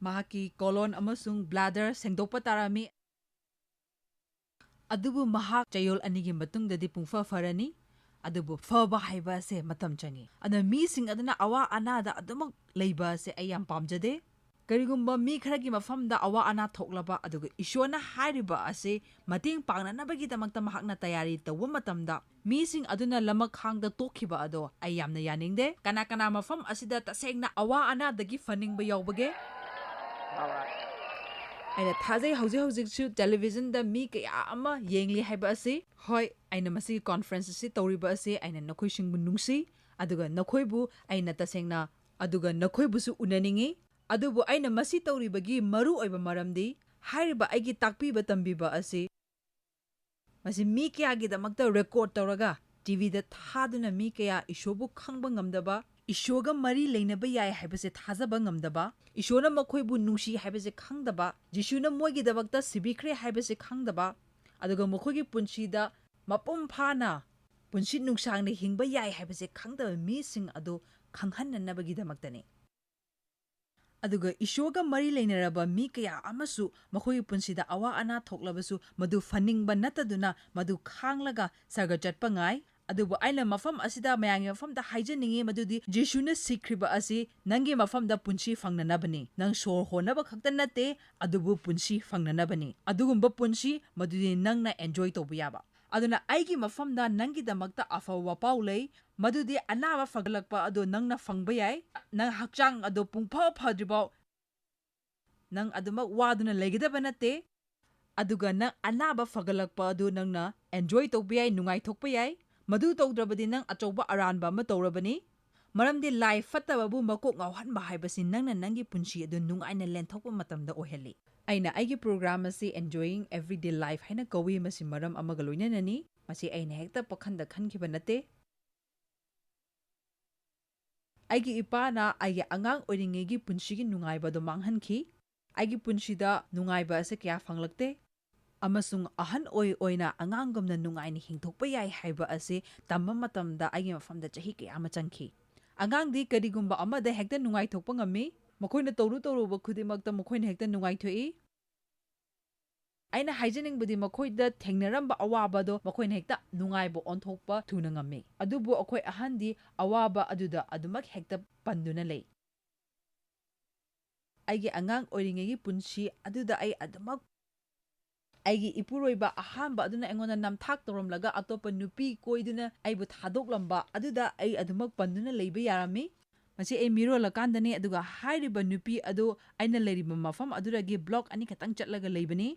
ꯃꯍꯥꯛꯀꯤ colon ꯑꯃꯁꯨꯡ bladder ꯁꯦꯡꯗꯣꯛꯄ ꯇꯥꯔꯝꯃꯤ꯫ ꯑꯗꯨꯕꯨ ꯃꯍꯥꯛ ꯆꯌꯣꯜ ꯑꯅꯤꯒꯤ ꯃꯇꯨꯡꯗꯗꯤ ꯄꯨꯡꯐ ꯐꯔꯅꯤ꯫ ꯑꯗꯨꯕꯨ ꯐꯕ ꯍꯥꯏꯕ ꯑꯁꯦ ꯃꯇꯝ ꯆꯪꯏ꯫ ꯑꯗꯨꯅ ꯃꯤꯁꯤꯡ ꯑꯗꯨꯅ ꯑꯋꯥ ꯑꯅꯥꯗ ꯑꯗꯨꯃꯛ ꯂꯩꯕ ꯑꯁꯦ ꯑꯩ ꯌꯥꯝ ꯄꯥꯝꯖꯗꯦ꯫ ꯀꯔꯤꯒꯨꯝꯕ ꯃꯤ ꯈꯔꯒꯤ ꯃꯐꯝꯗ ꯑꯋꯥ ꯑꯅꯥ ꯊꯣꯛꯂꯕ, ꯑꯗꯨꯒ ꯏꯁꯣꯔꯅ ꯍꯥꯏꯔꯤꯕ ꯑꯁꯤ ꯃꯇꯦꯡ ꯄꯥꯡꯅꯅꯕꯒꯤꯗꯃꯛꯇ ꯃꯍꯥꯛꯅ ꯇꯌꯥꯔꯤ ꯇꯧꯕ ꯃꯇꯝꯗ, ꯃꯤꯁꯤꯡ ꯑꯗꯨꯅ ꯂꯃꯛꯈꯥꯡꯗ ꯇꯣꯛꯈꯤꯕ ꯑꯗꯣ ꯑꯩ ꯌꯥꯝꯅ ꯌꯥꯅꯤꯡꯗꯦ꯫ ꯀꯅꯥ ꯀꯅꯥ ꯃꯐꯝ ꯑꯁꯤꯗ ꯇꯁꯦꯡꯅ ꯑꯋꯥ ꯑꯅꯥꯗꯒꯤ ꯐꯅꯤꯡꯕ ꯌꯥꯎꯕꯒꯦ? ꯑꯩꯅ ꯊꯥꯖꯩ ꯍꯧꯖꯤꯛ ꯍꯧꯖꯤꯛꯁꯨ television ꯗ ꯃꯤ ꯀꯌꯥ ꯑꯃ ꯌꯦꯡꯂꯤ ꯍꯥꯏꯕ ꯑꯁꯤ꯫ ꯍꯣꯏ, ꯑꯩꯅ ꯃꯁꯤꯒꯤ conference ꯑꯁꯤ ꯇꯧꯔꯤꯕ ꯑꯁꯤ ꯑꯩꯅ ꯅꯈꯣꯏꯁꯤꯡꯕꯨ ꯅꯨꯡꯁꯤ, ꯑꯗꯨꯒ ꯅꯈꯣꯏꯕꯨ ꯑꯩꯅ ꯇꯁꯦꯡꯅ, ꯑꯗꯨꯒ ꯅꯈꯣꯏꯕꯨꯁꯨ ꯎꯅꯅꯤꯡꯏ꯫ ꯑꯗꯨꯕꯨ ꯑꯩꯅ ꯃꯁꯤ ꯇꯧꯔꯤꯕꯒꯤ ꯃꯔꯨ ꯑꯣꯏꯕ ꯃꯔꯝꯗꯤ, ꯍꯥꯏꯔꯤꯕ ꯑꯩꯒꯤ ꯇꯥꯛꯄꯤꯕ ꯇꯝꯕꯤꯕ ꯑꯁꯤ ꯃꯁꯤ ꯃꯤ ꯀꯌꯥꯒꯤꯗꯃꯛꯇ record ꯇꯧꯔꯒ TV ꯗ ꯊꯥꯗꯨꯅ ꯃꯤ ꯀꯌꯥ ꯏꯁꯣꯔꯕꯨ ꯈꯪꯕ ꯉꯝꯗꯕ, ꯏꯁꯣꯔꯒ ꯃꯔꯤ ꯂꯩꯅꯕ ꯌꯥꯏ ꯍꯥꯏꯕꯁꯦ ꯊꯥꯖꯕ ꯉꯝꯗꯕ, ꯏꯁꯣꯔꯅ ꯃꯈꯣꯏꯕꯨ ꯅꯨꯡꯁꯤ ꯍꯥꯏꯕꯁꯦ ꯈꯪꯗꯕ, ꯖꯤꯁꯨꯅ ꯃꯣꯏꯒꯤꯗꯃꯛꯇ ꯁꯤꯕꯤꯈ꯭ꯔꯦ ꯍꯥꯏꯕꯁꯦ ꯈꯪꯗꯕ, ꯑꯗꯨꯒ ꯃꯈꯣꯏꯒꯤ ꯄꯨꯟꯁꯤꯗ ꯃꯄꯨꯡ ꯐꯥꯅ ꯄꯨꯟꯁꯤ ꯅꯨꯡꯁꯥꯡꯅ ꯍꯤꯡꯕ ꯌꯥꯏ ꯍꯥꯏꯕꯁꯦ ꯈꯪꯗꯕ ꯃꯤꯁꯤꯡ ꯑꯗꯨ ꯈꯪꯍꯟꯅꯅꯕꯒꯤꯗꯃꯛꯇꯅꯤ꯫ ꯑꯗꯨꯒ ꯏꯁꯣꯔꯒ ꯃꯔꯤ ꯂꯩꯅꯔꯕ ꯃꯤ ꯀꯌꯥ ꯑꯃꯁꯨ ꯃꯈꯣꯏꯒꯤ ꯄꯨꯟꯁꯤꯗ ꯑꯋꯥ ꯑꯅꯥ ꯊꯣꯛꯂꯕꯁꯨ ꯃꯗꯨ ꯐꯅꯤꯡꯕ ꯅꯠꯇꯗꯨꯅ ꯃꯗꯨ ꯈꯥꯡꯂꯒ ꯁꯔꯒ ꯆꯠꯄ ꯉꯥꯏ꯫ ꯑꯗꯨꯕꯨ ꯑꯩꯅ ꯃꯐꯝ ꯑꯁꯤꯗ ꯃꯌꯥꯝꯒꯤ ꯃꯐꯝꯗ ꯍꯥꯏꯖꯅꯤꯡꯉꯤ ꯃꯗꯨꯗꯤ ꯖꯤꯁꯨꯅ ꯁꯤꯈ꯭ꯔꯤꯕ ꯑꯁꯤ ꯅꯪꯒꯤ ꯃꯐꯝꯗ ꯄꯨꯟꯁꯤ ꯐꯪꯅꯅꯕꯅꯤ꯫ ꯅꯪ ꯁꯣꯔ ꯍꯣꯟꯅꯕ ꯈꯛꯇ ꯅꯠꯇꯦ, ꯑꯗꯨꯕꯨ ꯄꯨꯟꯁꯤ ꯐꯪꯅꯅꯕꯅꯤ꯫ ꯑꯗꯨꯒꯨꯝꯕ ꯄꯨꯟꯁꯤ ꯃꯗꯨꯗꯤ ꯅꯪꯅ enjoy ꯇꯧꯕ ꯌꯥꯕ꯫ ꯑꯗꯨꯅ ꯑꯩꯒꯤ ꯃꯐꯝꯗ ꯅꯪꯒꯤꯗꯃꯛꯇ ꯑꯐꯕ ꯄꯥꯎ ꯂꯩ, ꯃꯗꯨꯗꯤ ꯑꯅꯥꯕ ꯐꯒꯠꯂꯛꯄ ꯑꯗꯨ ꯅꯪꯅ ꯐꯪꯕ ꯌꯥꯏ꯫ ꯅꯪ ꯍꯛꯆꯥꯡ ꯑꯗꯨ ꯄꯨꯡꯐ ꯐꯗ꯭ꯔꯤꯐꯥꯎ ꯅꯪ ꯑꯗꯨꯃꯛ ꯋꯥꯗꯨꯅ ꯂꯩꯒꯗꯕ ꯅꯠꯇꯦ꯫ ꯑꯗꯨꯒ ꯅꯪ ꯑꯅꯥꯕ ꯐꯒꯠꯂꯛꯄ ꯑꯗꯨ ꯅꯪꯅ enjoy ꯇꯧꯕ ꯌꯥꯏ, ꯅꯨꯡꯉꯥꯏꯊꯣꯛꯄ ꯌꯥꯏ꯫ ꯃꯗꯨ ꯇꯧꯗ꯭ꯔꯕꯗꯤ ꯅꯪ ꯑꯆꯧꯕ ꯑꯔꯥꯟꯕ ꯑꯃ ꯇꯧꯔꯕꯅꯤ꯫ ꯃꯔꯝꯗꯤ ꯂꯥꯏ ꯐꯠꯇꯕꯕꯨ ꯃꯀꯣꯛ ꯉꯥꯎꯍꯟꯕ ꯍꯥꯏꯕꯁꯤ ꯅꯪꯅ ꯅꯪꯒꯤ ꯄꯨꯟꯁꯤ ꯑꯗꯨ ꯅꯨꯡꯉꯥꯏꯅ ꯂꯦꯟꯊꯣꯛꯄ ꯃꯇꯝꯗ ꯑꯣꯏꯍꯜꯂꯤ꯫ ꯑꯩꯅ ꯑꯩꯒꯤ program ꯑꯁꯤ Enjoying Everyday Life ꯍꯥꯏꯅ ꯀꯧꯏ꯫ ꯃꯁꯤ ꯃꯔꯝ ꯑꯃꯒ ꯂꯣꯏꯅꯅꯅꯤ꯫ ꯃꯁꯤ ꯑꯩꯅ ꯍꯦꯛꯇ ꯄꯥꯈꯟꯗ ꯈꯟꯈꯤꯕ ꯅꯠꯇꯦ꯫ ꯑꯩꯒꯤ ꯏꯄꯥꯅ ꯑꯩꯒꯤ ꯑꯉꯥꯡ ꯑꯣꯏꯔꯤꯉꯩꯒꯤ ꯄꯨꯟꯁꯤꯒꯤ ꯅꯨꯡꯉꯥꯏꯕ ꯑꯗꯨ ꯃꯥꯡꯍꯟꯈꯤ꯫ ꯑꯩꯒꯤ ꯄꯨꯟꯁꯤꯗ ꯅꯨꯡꯉꯥꯏꯕ ꯑꯁꯤ ꯀꯌꯥ ꯐꯪꯂꯛꯇꯦ꯫ ꯑꯃꯁꯨꯡ ꯑꯍꯟ ꯑꯣꯏ ꯑꯣꯏꯅ ꯑꯉꯥꯡꯒꯨꯝꯅ ꯅꯨꯡꯉꯥꯏꯅ ꯍꯤꯡꯊꯣꯛꯄ ꯌꯥꯏ ꯍꯥꯏꯕ ꯑꯁꯤ ꯇꯝꯕ ꯃꯇꯝꯗ ꯑꯩꯒꯤ ꯃꯐꯝꯗ ꯆꯍꯤ ꯀꯌꯥ ꯑꯃ ꯆꯪꯈꯤ꯫ ꯑꯉꯥꯡꯗꯤ ꯀꯔꯤꯒꯨꯝꯕ ꯑꯃꯗ ꯍꯦꯛꯇ ꯅꯨꯡꯉꯥꯏꯊꯣꯛꯄ ꯉꯝꯃꯤ꯫ ꯃꯈꯣꯏꯅ ꯇꯧꯔꯨ ꯇꯧꯔꯨꯕ ꯈꯨꯗꯤꯡꯃꯛꯇ ꯃꯈꯣꯏꯅ ꯍꯦꯛꯇ ꯅꯨꯡꯉꯥꯏꯊꯣꯛꯏ꯫ ꯑꯩꯅ ꯍꯥꯏꯖꯅꯤꯡꯕꯗꯤ, ꯃꯈꯣꯏꯗ ꯊꯦꯡꯅꯔꯝꯕ ꯑꯋꯥꯕꯗꯣ ꯃꯈꯣꯏꯅ ꯍꯦꯛꯇ ꯅꯨꯡꯉꯥꯏꯕ ꯑꯣꯟꯊꯣꯛꯄ ꯊꯨꯅ ꯉꯝꯃꯤ꯫ ꯑꯗꯨꯕꯨ ꯑꯩꯈꯣꯏ ꯑꯍꯟꯗꯤ ꯑꯋꯥꯕ ꯑꯗꯨꯗ ꯑꯗꯨꯃꯛ ꯍꯦꯛꯇ ꯄꯟꯗꯨꯅ ꯂꯩ꯫ ꯑꯩꯒꯤ ꯑꯉꯥꯡ ꯑꯣꯏꯔꯤꯉꯩꯒꯤ ꯄꯨꯟꯁꯤ ꯑꯗꯨꯗ ꯑꯩ ꯑꯗꯨꯃꯛ, ꯑꯩꯒꯤ ꯏꯄꯨꯔꯣꯏꯕ ꯑꯍꯥꯟꯕ ꯑꯗꯨꯅ ꯑꯩꯉꯣꯟꯗ ꯅꯝꯊꯥꯛ ꯇꯧꯔꯝꯂꯒ ꯑꯇꯣꯞꯄ ꯅꯨꯄꯤ ꯀꯣꯏꯗꯨꯅ ꯑꯩꯕꯨ ꯊꯥꯗꯣꯛꯂꯝꯕ ꯑꯗꯨꯗ ꯑꯩ ꯑꯗꯨꯃꯛ ꯄꯟꯗꯨꯅ ꯂꯩꯕ ꯌꯥꯔꯝꯃꯤ꯫ ꯃꯁꯤ ꯑꯩ ꯃꯤꯔꯣꯜꯂꯀꯥꯟꯗꯅꯤ꯫ ꯑꯗꯨꯒ ꯍꯥꯏꯔꯤꯕ ꯅꯨꯄꯤ ꯑꯗꯨ ꯑꯩꯅ ꯂꯩꯔꯤꯕ ꯃꯐꯝ ꯑꯗꯨꯗꯒꯤ ꯕ꯭ꯂꯣꯛ ꯑꯅꯤ ꯈꯛꯇꯪ ꯆꯠꯂꯒ ꯂꯩꯕꯅꯤ꯫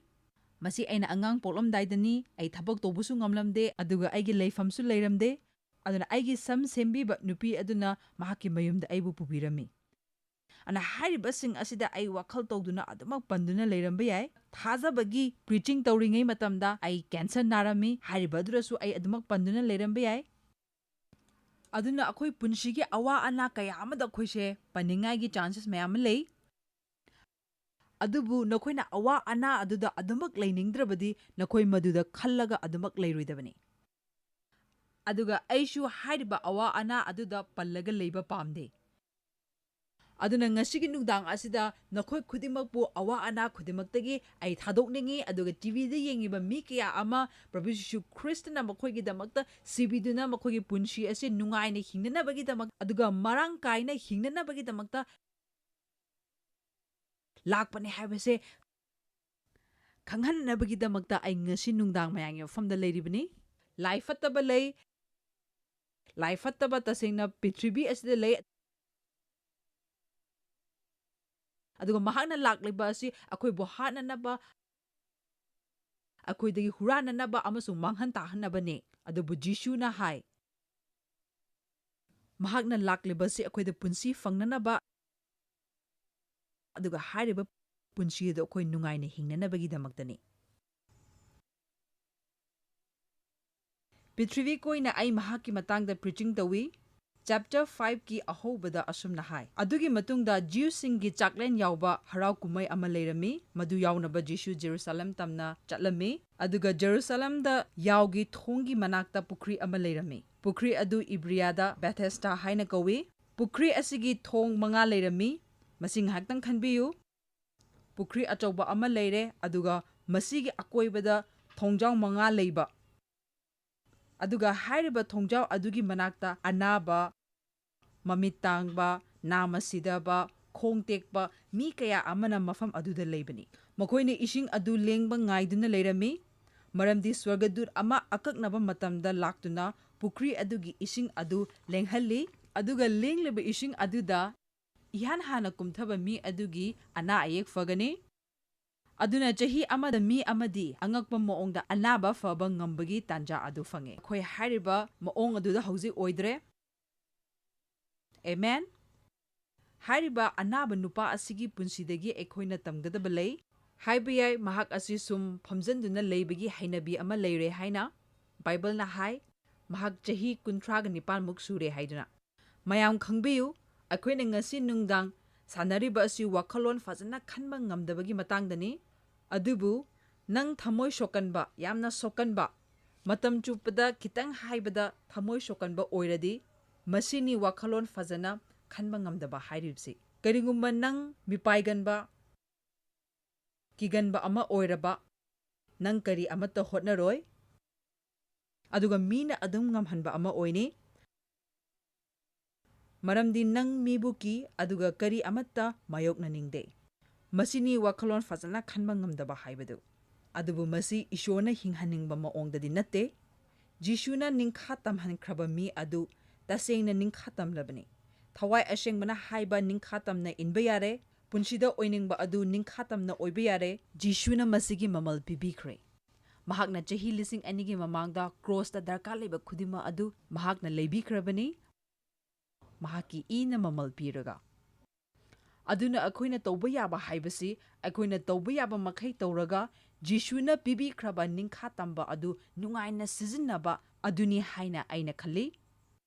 ꯃꯁꯤ ꯑꯩꯅ ꯑꯉꯥꯡ ꯄꯣꯛꯂꯝꯗꯥꯏꯗꯅꯤ꯫ ꯑꯩ ꯊꯕꯛ ꯇꯧꯕꯁꯨ ꯉꯝꯂꯝꯗꯦ, ꯑꯗꯨꯒ ꯑꯩꯒꯤ ꯂꯩꯐꯝꯁꯨ ꯂꯩꯔꯝꯗꯦ꯫ ꯑꯗꯨꯅ ꯑꯩꯒꯤ ꯁꯝ ꯁꯦꯝꯕꯤꯕ ꯅꯨꯄꯤ ꯑꯗꯨꯅ ꯃꯍꯥꯛꯀꯤ ꯃꯌꯨꯝꯗ ꯑꯩꯕꯨ ꯄꯨꯕꯤꯔꯝꯃꯤ꯫ ꯑꯗꯨꯅ ꯍꯥꯏꯔꯤꯕꯁꯤꯡ ꯑꯁꯤꯗ ꯑꯩ ꯋꯥꯈꯜ ꯇꯧꯗꯨꯅ ꯑꯗꯨꯃꯛ ꯄꯟꯗꯨꯅ ꯂꯩꯔꯝꯕ ꯌꯥꯏ꯫ ꯊꯥꯖꯕꯒꯤ ꯄ꯭ꯔꯤꯆꯤꯡ ꯇꯧꯔꯤꯉꯩ ꯃꯇꯝꯗ ꯑꯩ ꯀꯦꯟꯁꯔ ꯅꯥꯔꯝꯃꯤ꯫ ꯍꯥꯏꯔꯤꯕ ꯑꯗꯨꯗꯁꯨ ꯑꯩ ꯑꯗꯨꯃꯛ ꯄꯟꯗꯨꯅ ꯂꯩꯔꯝꯕ ꯌꯥꯏ꯫ ꯑꯗꯨꯅ ꯑꯩꯈꯣꯏ ꯄꯨꯟꯁꯤꯒꯤ ꯑꯋꯥ ꯑꯅꯥ ꯀꯌꯥ ꯑꯃꯗ ꯑꯩꯈꯣꯏꯁꯦ ꯄꯟꯅꯤꯡꯉꯥꯏꯒꯤ ꯆꯥꯟꯁꯦꯁ ꯃꯌꯥꯝ ꯑꯃ ꯂꯩ꯫ ꯑꯗꯨꯕꯨ ꯅꯈꯣꯏꯅ ꯑꯋꯥ ꯑꯅꯥ ꯑꯗꯨꯗ ꯑꯗꯨꯃꯛ ꯂꯩꯅꯤꯡꯗ꯭ꯔꯕꯗꯤ, ꯅꯈꯣꯏ ꯃꯗꯨꯗ ꯈꯜꯂꯒ ꯑꯗꯨꯃꯛ ꯂꯩꯔꯣꯏꯗꯕꯅꯤ꯫ ꯑꯗꯨꯒ ꯑꯩꯁꯨ ꯍꯥꯏꯔꯤꯕ ꯑꯋꯥ ꯑꯅꯥ ꯑꯗꯨꯗ ꯄꯜꯂꯒ ꯂꯩꯕ ꯄꯥꯝꯗꯦ꯫ ꯑꯗꯨꯅ ꯉꯁꯤꯒꯤ ꯅꯨꯡꯗꯥꯡ ꯑꯁꯤꯗ ꯅꯈꯣꯏ ꯈꯨꯗꯤꯡꯃꯛꯄꯨ ꯑꯋꯥ ꯑꯅꯥ ꯈꯨꯗꯤꯡꯃꯛꯇꯒꯤ ꯑꯩ ꯊꯥꯗꯣꯛꯅꯤꯡꯏ, ꯑꯗꯨꯒ ꯇꯤꯚꯤꯗ ꯌꯦꯡꯉꯤꯕ ꯃꯤ ꯀꯌꯥ ꯑꯃ ꯄ꯭ꯔꯚꯨ ꯖꯤꯁꯨ ꯈ꯭ꯔꯤꯁꯇꯅ ꯃꯈꯣꯏꯒꯤꯗꯃꯛꯇ ꯁꯤꯕꯤꯗꯨꯅ ꯃꯈꯣꯏꯒꯤ ꯄꯨꯟꯁꯤ ꯑꯁꯤ ꯅꯨꯡꯉꯥꯏꯅ ꯍꯤꯡꯅꯅꯕꯒꯤꯗꯃꯛ, ꯑꯗꯨꯒ ꯃꯔꯥꯡ ꯀꯥꯏꯅ ꯍꯤꯡꯅꯅꯕꯒꯤꯗꯃꯛꯇ ꯂꯥꯛꯄꯅꯦ ꯍꯥꯏꯕꯁꯦ ꯈꯪꯍꯟꯅꯕꯒꯤꯗꯃꯛꯇ ꯑꯩ ꯉꯁꯤ ꯅꯨꯡꯗꯥꯡ ꯃꯌꯥꯝꯒꯤ ꯃꯐꯝꯗ ꯂꯩꯔꯤꯕꯅꯤ꯫ ꯂꯥꯏ ꯐꯠꯇꯕ ꯂꯩ, ꯂꯥꯏ ꯐꯠꯇꯕ ꯇꯁꯦꯡꯅ ꯄ꯭ꯔꯤꯊꯤꯕꯤ ꯑꯁꯤꯗ ꯂꯩ꯫ ꯑꯗꯨꯒ ꯃꯍꯥꯛꯅ ꯂꯥꯛꯂꯤꯕ ꯑꯁꯤ ꯑꯩꯈꯣꯏꯕꯨ ꯍꯥꯠꯅꯅꯕ, ꯑꯩꯈꯣꯏꯗꯒꯤ ꯍꯨꯔꯥꯟꯅꯅꯕ ꯑꯃꯁꯨꯡ ꯃꯥꯡꯍꯟ ꯇꯥꯍꯟꯅꯕꯅꯤ꯫ ꯑꯗꯨꯕꯨ ꯖꯤꯁꯨꯅ ꯍꯥꯏ, ꯃꯍꯥꯛꯅ ꯂꯥꯛꯂꯤꯕꯁꯤ ꯑꯩꯈꯣꯏꯗ ꯄꯨꯟꯁꯤ ꯐꯪꯅꯅꯕ, ꯑꯗꯨꯒ ꯍꯥꯏꯔꯤꯕ ꯄꯨꯟꯁꯤ ꯑꯗꯨ ꯑꯩꯈꯣꯏ ꯅꯨꯡꯉꯥꯏꯅ ꯍꯤꯡꯅꯅꯕꯒꯤꯗꯃꯛꯇꯅꯤ꯫ ꯄ꯭ꯔꯤꯊꯤꯕꯤ ꯀꯣꯏꯅ ꯑꯩ ꯃꯍꯥꯛꯀꯤ ꯃꯇꯥꯡꯗ ꯄ꯭ꯔꯤꯆꯤꯡ ꯇꯧꯏ꯫ ꯆꯦꯞꯇꯔ ꯐꯥꯏꯚꯀꯤ ꯑꯍꯧꯕꯗ ꯑꯁꯨꯝꯅ ꯍꯥꯏ, ꯑꯗꯨꯒꯤ ꯃꯇꯨꯡꯗ ꯖ꯭ꯌꯨꯁꯤꯡꯒꯤ ꯆꯥꯛꯂꯦꯟ ꯌꯥꯎꯕ ꯍꯔꯥꯎ ꯀꯨꯝꯍꯩ ꯑꯃ ꯂꯩꯔꯝꯃꯤ꯫ ꯃꯗꯨ ꯌꯥꯎꯅꯕ ꯖꯤꯁꯨ ꯖꯦꯔꯨꯁꯥꯂꯦꯝ ꯇꯝꯅ ꯆꯠꯂꯝꯃꯤ꯫ ꯑꯗꯨꯒ ꯖꯦꯔꯨꯁꯥꯂꯦꯝꯗ ꯌꯥꯎꯒꯤ ꯊꯣꯡꯒꯤ ꯃꯅꯥꯛꯇ ꯄꯨꯈ꯭ꯔꯤ ꯑꯃ ꯂꯩꯔꯝꯃꯤ꯫ ꯄꯨꯈ꯭ꯔꯤ ꯑꯗꯨ ꯏꯕ꯭ꯔꯤꯌꯥꯗ ꯕꯦꯊꯦꯁꯇꯥ ꯍꯥꯏꯅ ꯀꯧꯏ꯫ ꯄꯨꯈ꯭ꯔꯤ ꯑꯁꯤꯒꯤ ꯊꯣꯡ ꯃꯉꯥ ꯂꯩꯔꯝꯃꯤ꯫ ꯃꯁꯤ ꯉꯥꯏꯍꯥꯛꯇꯪ ꯈꯟꯕꯤꯌꯨ꯫ ꯄꯨꯈ꯭ꯔꯤ ꯑꯆꯧꯕ ꯑꯃ ꯂꯩꯔꯦ, ꯑꯗꯨꯒ ꯃꯁꯤꯒꯤ ꯑꯀꯣꯏꯕꯗ ꯊꯣꯡꯖꯥꯎ ꯃꯉꯥ ꯂꯩꯕ, ꯑꯗꯨꯒ ꯍꯥꯏꯔꯤꯕ ꯊꯣꯡꯖꯥꯎ ꯑꯗꯨꯒꯤ ꯃꯅꯥꯛꯇ ꯑꯅꯥꯕ, ꯃꯃꯤꯠ ꯇꯥꯡꯕ, ꯅꯥꯃ ꯁꯤꯗꯕ, ꯈꯣꯡ ꯇꯦꯛꯄ ꯃꯤ ꯀꯌꯥ ꯑꯃꯅ ꯃꯐꯝ ꯑꯗꯨꯗ ꯂꯩꯕꯅꯤ꯫ ꯃꯈꯣꯏꯅ ꯏꯁꯤꯡ ꯑꯗꯨ ꯂꯦꯡꯕ ꯉꯥꯏꯗꯨꯅ ꯂꯩꯔꯝꯃꯤ, ꯃꯔꯝꯗꯤ ꯁ꯭ꯋꯔꯒꯗꯨꯠ ꯑꯃ ꯑꯀꯛꯅꯕ ꯃꯇꯝꯗ ꯂꯥꯛꯇꯨꯅ ꯄꯨꯈ꯭ꯔꯤ ꯑꯗꯨꯒꯤ ꯏꯁꯤꯡ ꯑꯗꯨ ꯂꯦꯡꯍꯜꯂꯤ, ꯑꯗꯨꯒ ꯂꯦꯡꯂꯤꯕ ꯏꯁꯤꯡ ꯑꯗꯨꯗ ꯏꯍꯥꯟ ꯍꯥꯟꯅ ꯀꯨꯝꯊꯕ ꯃꯤ ꯑꯗꯨꯒꯤ ꯑꯅꯥ ꯑꯌꯦꯛ ꯐꯒꯅꯤ꯫ ꯑꯗꯨꯅ ꯆꯍꯤ ꯑꯃꯗ ꯃꯤ ꯑꯃꯗꯤ ꯑꯉꯛꯄ ꯃꯑꯣꯡꯗ ꯑꯅꯥꯕ ꯐꯕ ꯉꯝꯕꯒꯤ ꯇꯥꯟꯖꯥ ꯑꯗꯨ ꯐꯪꯉꯤ꯫ ꯑꯩꯈꯣꯏ ꯍꯥꯏꯔꯤꯕ ꯃꯑꯣꯡ ꯑꯗꯨꯗ ꯍꯧꯖꯤꯛ ꯑꯣꯏꯗ꯭ꯔꯦ꯫ ꯑꯦꯃꯦꯟ꯫ ꯍꯥꯏꯔꯤꯕ ꯑꯅꯥꯕ ꯅꯨꯄꯥ ꯑꯁꯤꯒꯤ ꯄꯨꯟꯁꯤꯗꯒꯤ ꯑꯩꯈꯣꯏꯅ ꯇꯝꯒꯗꯕ ꯂꯩ꯫ ꯍꯥꯏꯕ ꯌꯥꯏ, ꯃꯍꯥꯛ ꯑꯁꯤ ꯁꯨꯝ ꯐꯝꯖꯟꯗꯨꯅ ꯂꯩꯕꯒꯤ ꯍꯩꯅꯕꯤ ꯑꯃ ꯂꯩꯔꯦ ꯍꯥꯏꯅ ꯕꯥꯏꯕꯜꯅ ꯍꯥꯏ꯫ ꯃꯍꯥꯛ ꯆꯍꯤ ꯀꯨꯟꯊ꯭ꯔꯥꯒ ꯅꯤꯄꯥꯟꯃꯨꯛ ꯁꯨꯔꯦ ꯍꯥꯏꯗꯨꯅ꯫ ꯃꯌꯥꯝ ꯈꯪꯕꯤꯌꯨ, ꯑꯩꯈꯣꯏꯅ ꯉꯁꯤ ꯅꯨꯡꯗꯥꯡ ꯁꯥꯟꯅꯔꯤꯕ ꯑꯁꯤ ꯋꯥꯈꯜꯂꯣꯟ ꯐꯖꯅ ꯈꯟꯕ ꯉꯝꯗꯕꯒꯤ ꯃꯇꯥꯡꯗꯅꯤ꯫ ꯑꯗꯨꯕꯨ ꯅꯪ ꯊꯃꯣꯏ ꯁꯣꯛꯀꯟꯕ, ꯌꯥꯝꯅ ꯁꯣꯛꯀꯟꯕ, ꯃꯇꯝ ꯆꯨꯞꯄꯗ ꯈꯤꯇꯪ ꯍꯥꯏꯕꯗ ꯊꯃꯣꯏ ꯁꯣꯛꯀꯟꯕ ꯑꯣꯏꯔꯗꯤ, ꯃꯁꯤꯅꯤ ꯋꯥꯈꯜꯂꯣꯟ ꯐꯖꯅ ꯈꯟꯕ ꯉꯝꯗꯕ ꯍꯥꯏꯔꯤꯕꯁꯤ꯫ ꯀꯔꯤꯒꯨꯝꯕ ꯅꯪ ꯃꯤꯄꯥꯏꯒꯟꯕ, ꯀꯤꯒꯟꯕ ꯑꯃ ꯑꯣꯏꯔꯕ, ꯅꯪ ꯀꯔꯤ ꯑꯃꯠꯇ ꯍꯣꯠꯅꯔꯣꯏ, ꯑꯗꯨꯒ ꯃꯤꯅ ꯑꯗꯨꯝ ꯉꯝꯍꯟꯕ ꯑꯃ ꯑꯣꯏꯅꯤ꯫ ꯃꯔꯝꯗꯤ ꯅꯪ ꯃꯤꯕꯨ ꯀꯤ, ꯑꯗꯨꯒ ꯀꯔꯤ ꯑꯃꯠꯇ ꯃꯥꯌꯣꯛꯅꯅꯤꯡꯗꯦ꯫ ꯃꯁꯤꯅꯤ ꯋꯥꯈꯜꯂꯣꯟ ꯐꯖꯅ ꯈꯟꯕ ꯉꯝꯗꯕ ꯍꯥꯏꯕꯗꯨ꯫ ꯑꯗꯨꯕꯨ ꯃꯁꯤ ꯏꯁꯣꯔꯅ ꯍꯤꯡꯍꯟꯅꯤꯡꯕ ꯃꯑꯣꯡꯗꯗꯤ ꯅꯠꯇꯦ꯫ ꯖꯤꯁꯨꯅ ꯅꯤꯡꯈꯥ ꯇꯝꯍꯟꯈ꯭ꯔꯕ ꯃꯤ ꯑꯗꯨ ꯇꯁꯦꯡꯅ ꯅꯤꯡꯈꯥ ꯇꯝꯂꯕꯅꯤ꯫ ꯊꯋꯥꯏ ꯑꯁꯦꯡꯕꯅ ꯍꯥꯏꯕ ꯅꯤꯡꯈꯥ ꯇꯝꯅ ꯏꯟꯕ ꯌꯥꯔꯦ꯫ ꯄꯨꯟꯁꯤꯗ ꯑꯣꯏꯅꯤꯡꯕ ꯑꯗꯨ ꯅꯤꯡꯈꯥ ꯇꯝꯅ ꯑꯣꯏꯕ ꯌꯥꯔꯦ꯫ ꯖꯤꯁꯨꯅ ꯃꯁꯤꯒꯤ ꯃꯃꯜ ꯄꯤꯕꯤꯈ꯭ꯔꯦ꯫ ꯃꯍꯥꯛꯅ ꯆꯍꯤ ꯂꯤꯁꯤꯡ ꯑꯅꯤꯒꯤ ꯃꯃꯥꯡꯗ ꯀ꯭ꯔꯣꯁꯇ ꯗꯔꯀꯥꯔ ꯂꯩꯕ ꯈꯨꯗꯤꯡꯃꯛ ꯑꯗꯨ ꯃꯍꯥꯛꯅ ꯂꯩꯕꯤꯈ꯭ꯔꯕꯅꯤ, ꯃꯍꯥꯛꯀꯤ ꯏꯅ ꯃꯃꯜ ꯄꯤꯔꯒ꯫ ꯑꯗꯨꯅ ꯑꯩꯈꯣꯏꯅ ꯇꯧꯕ ꯌꯥꯕ ꯍꯥꯏꯕꯁꯤ, ꯑꯩꯈꯣꯏꯅ ꯇꯧꯕ ꯌꯥꯕ ꯃꯈꯩ ꯇꯧꯔꯒ, ꯖꯤꯁꯨꯅ ꯄꯤꯕꯤꯈ꯭ꯔꯕ ꯅꯤꯡꯈꯥ ꯇꯝꯕ ꯑꯗꯨ ꯅꯨꯡꯉꯥꯏꯅ ꯁꯤꯖꯤꯟꯅꯕ ꯑꯗꯨꯅꯤ ꯍꯥꯏꯅ ꯑꯩꯅ ꯈꯜꯂꯤ꯫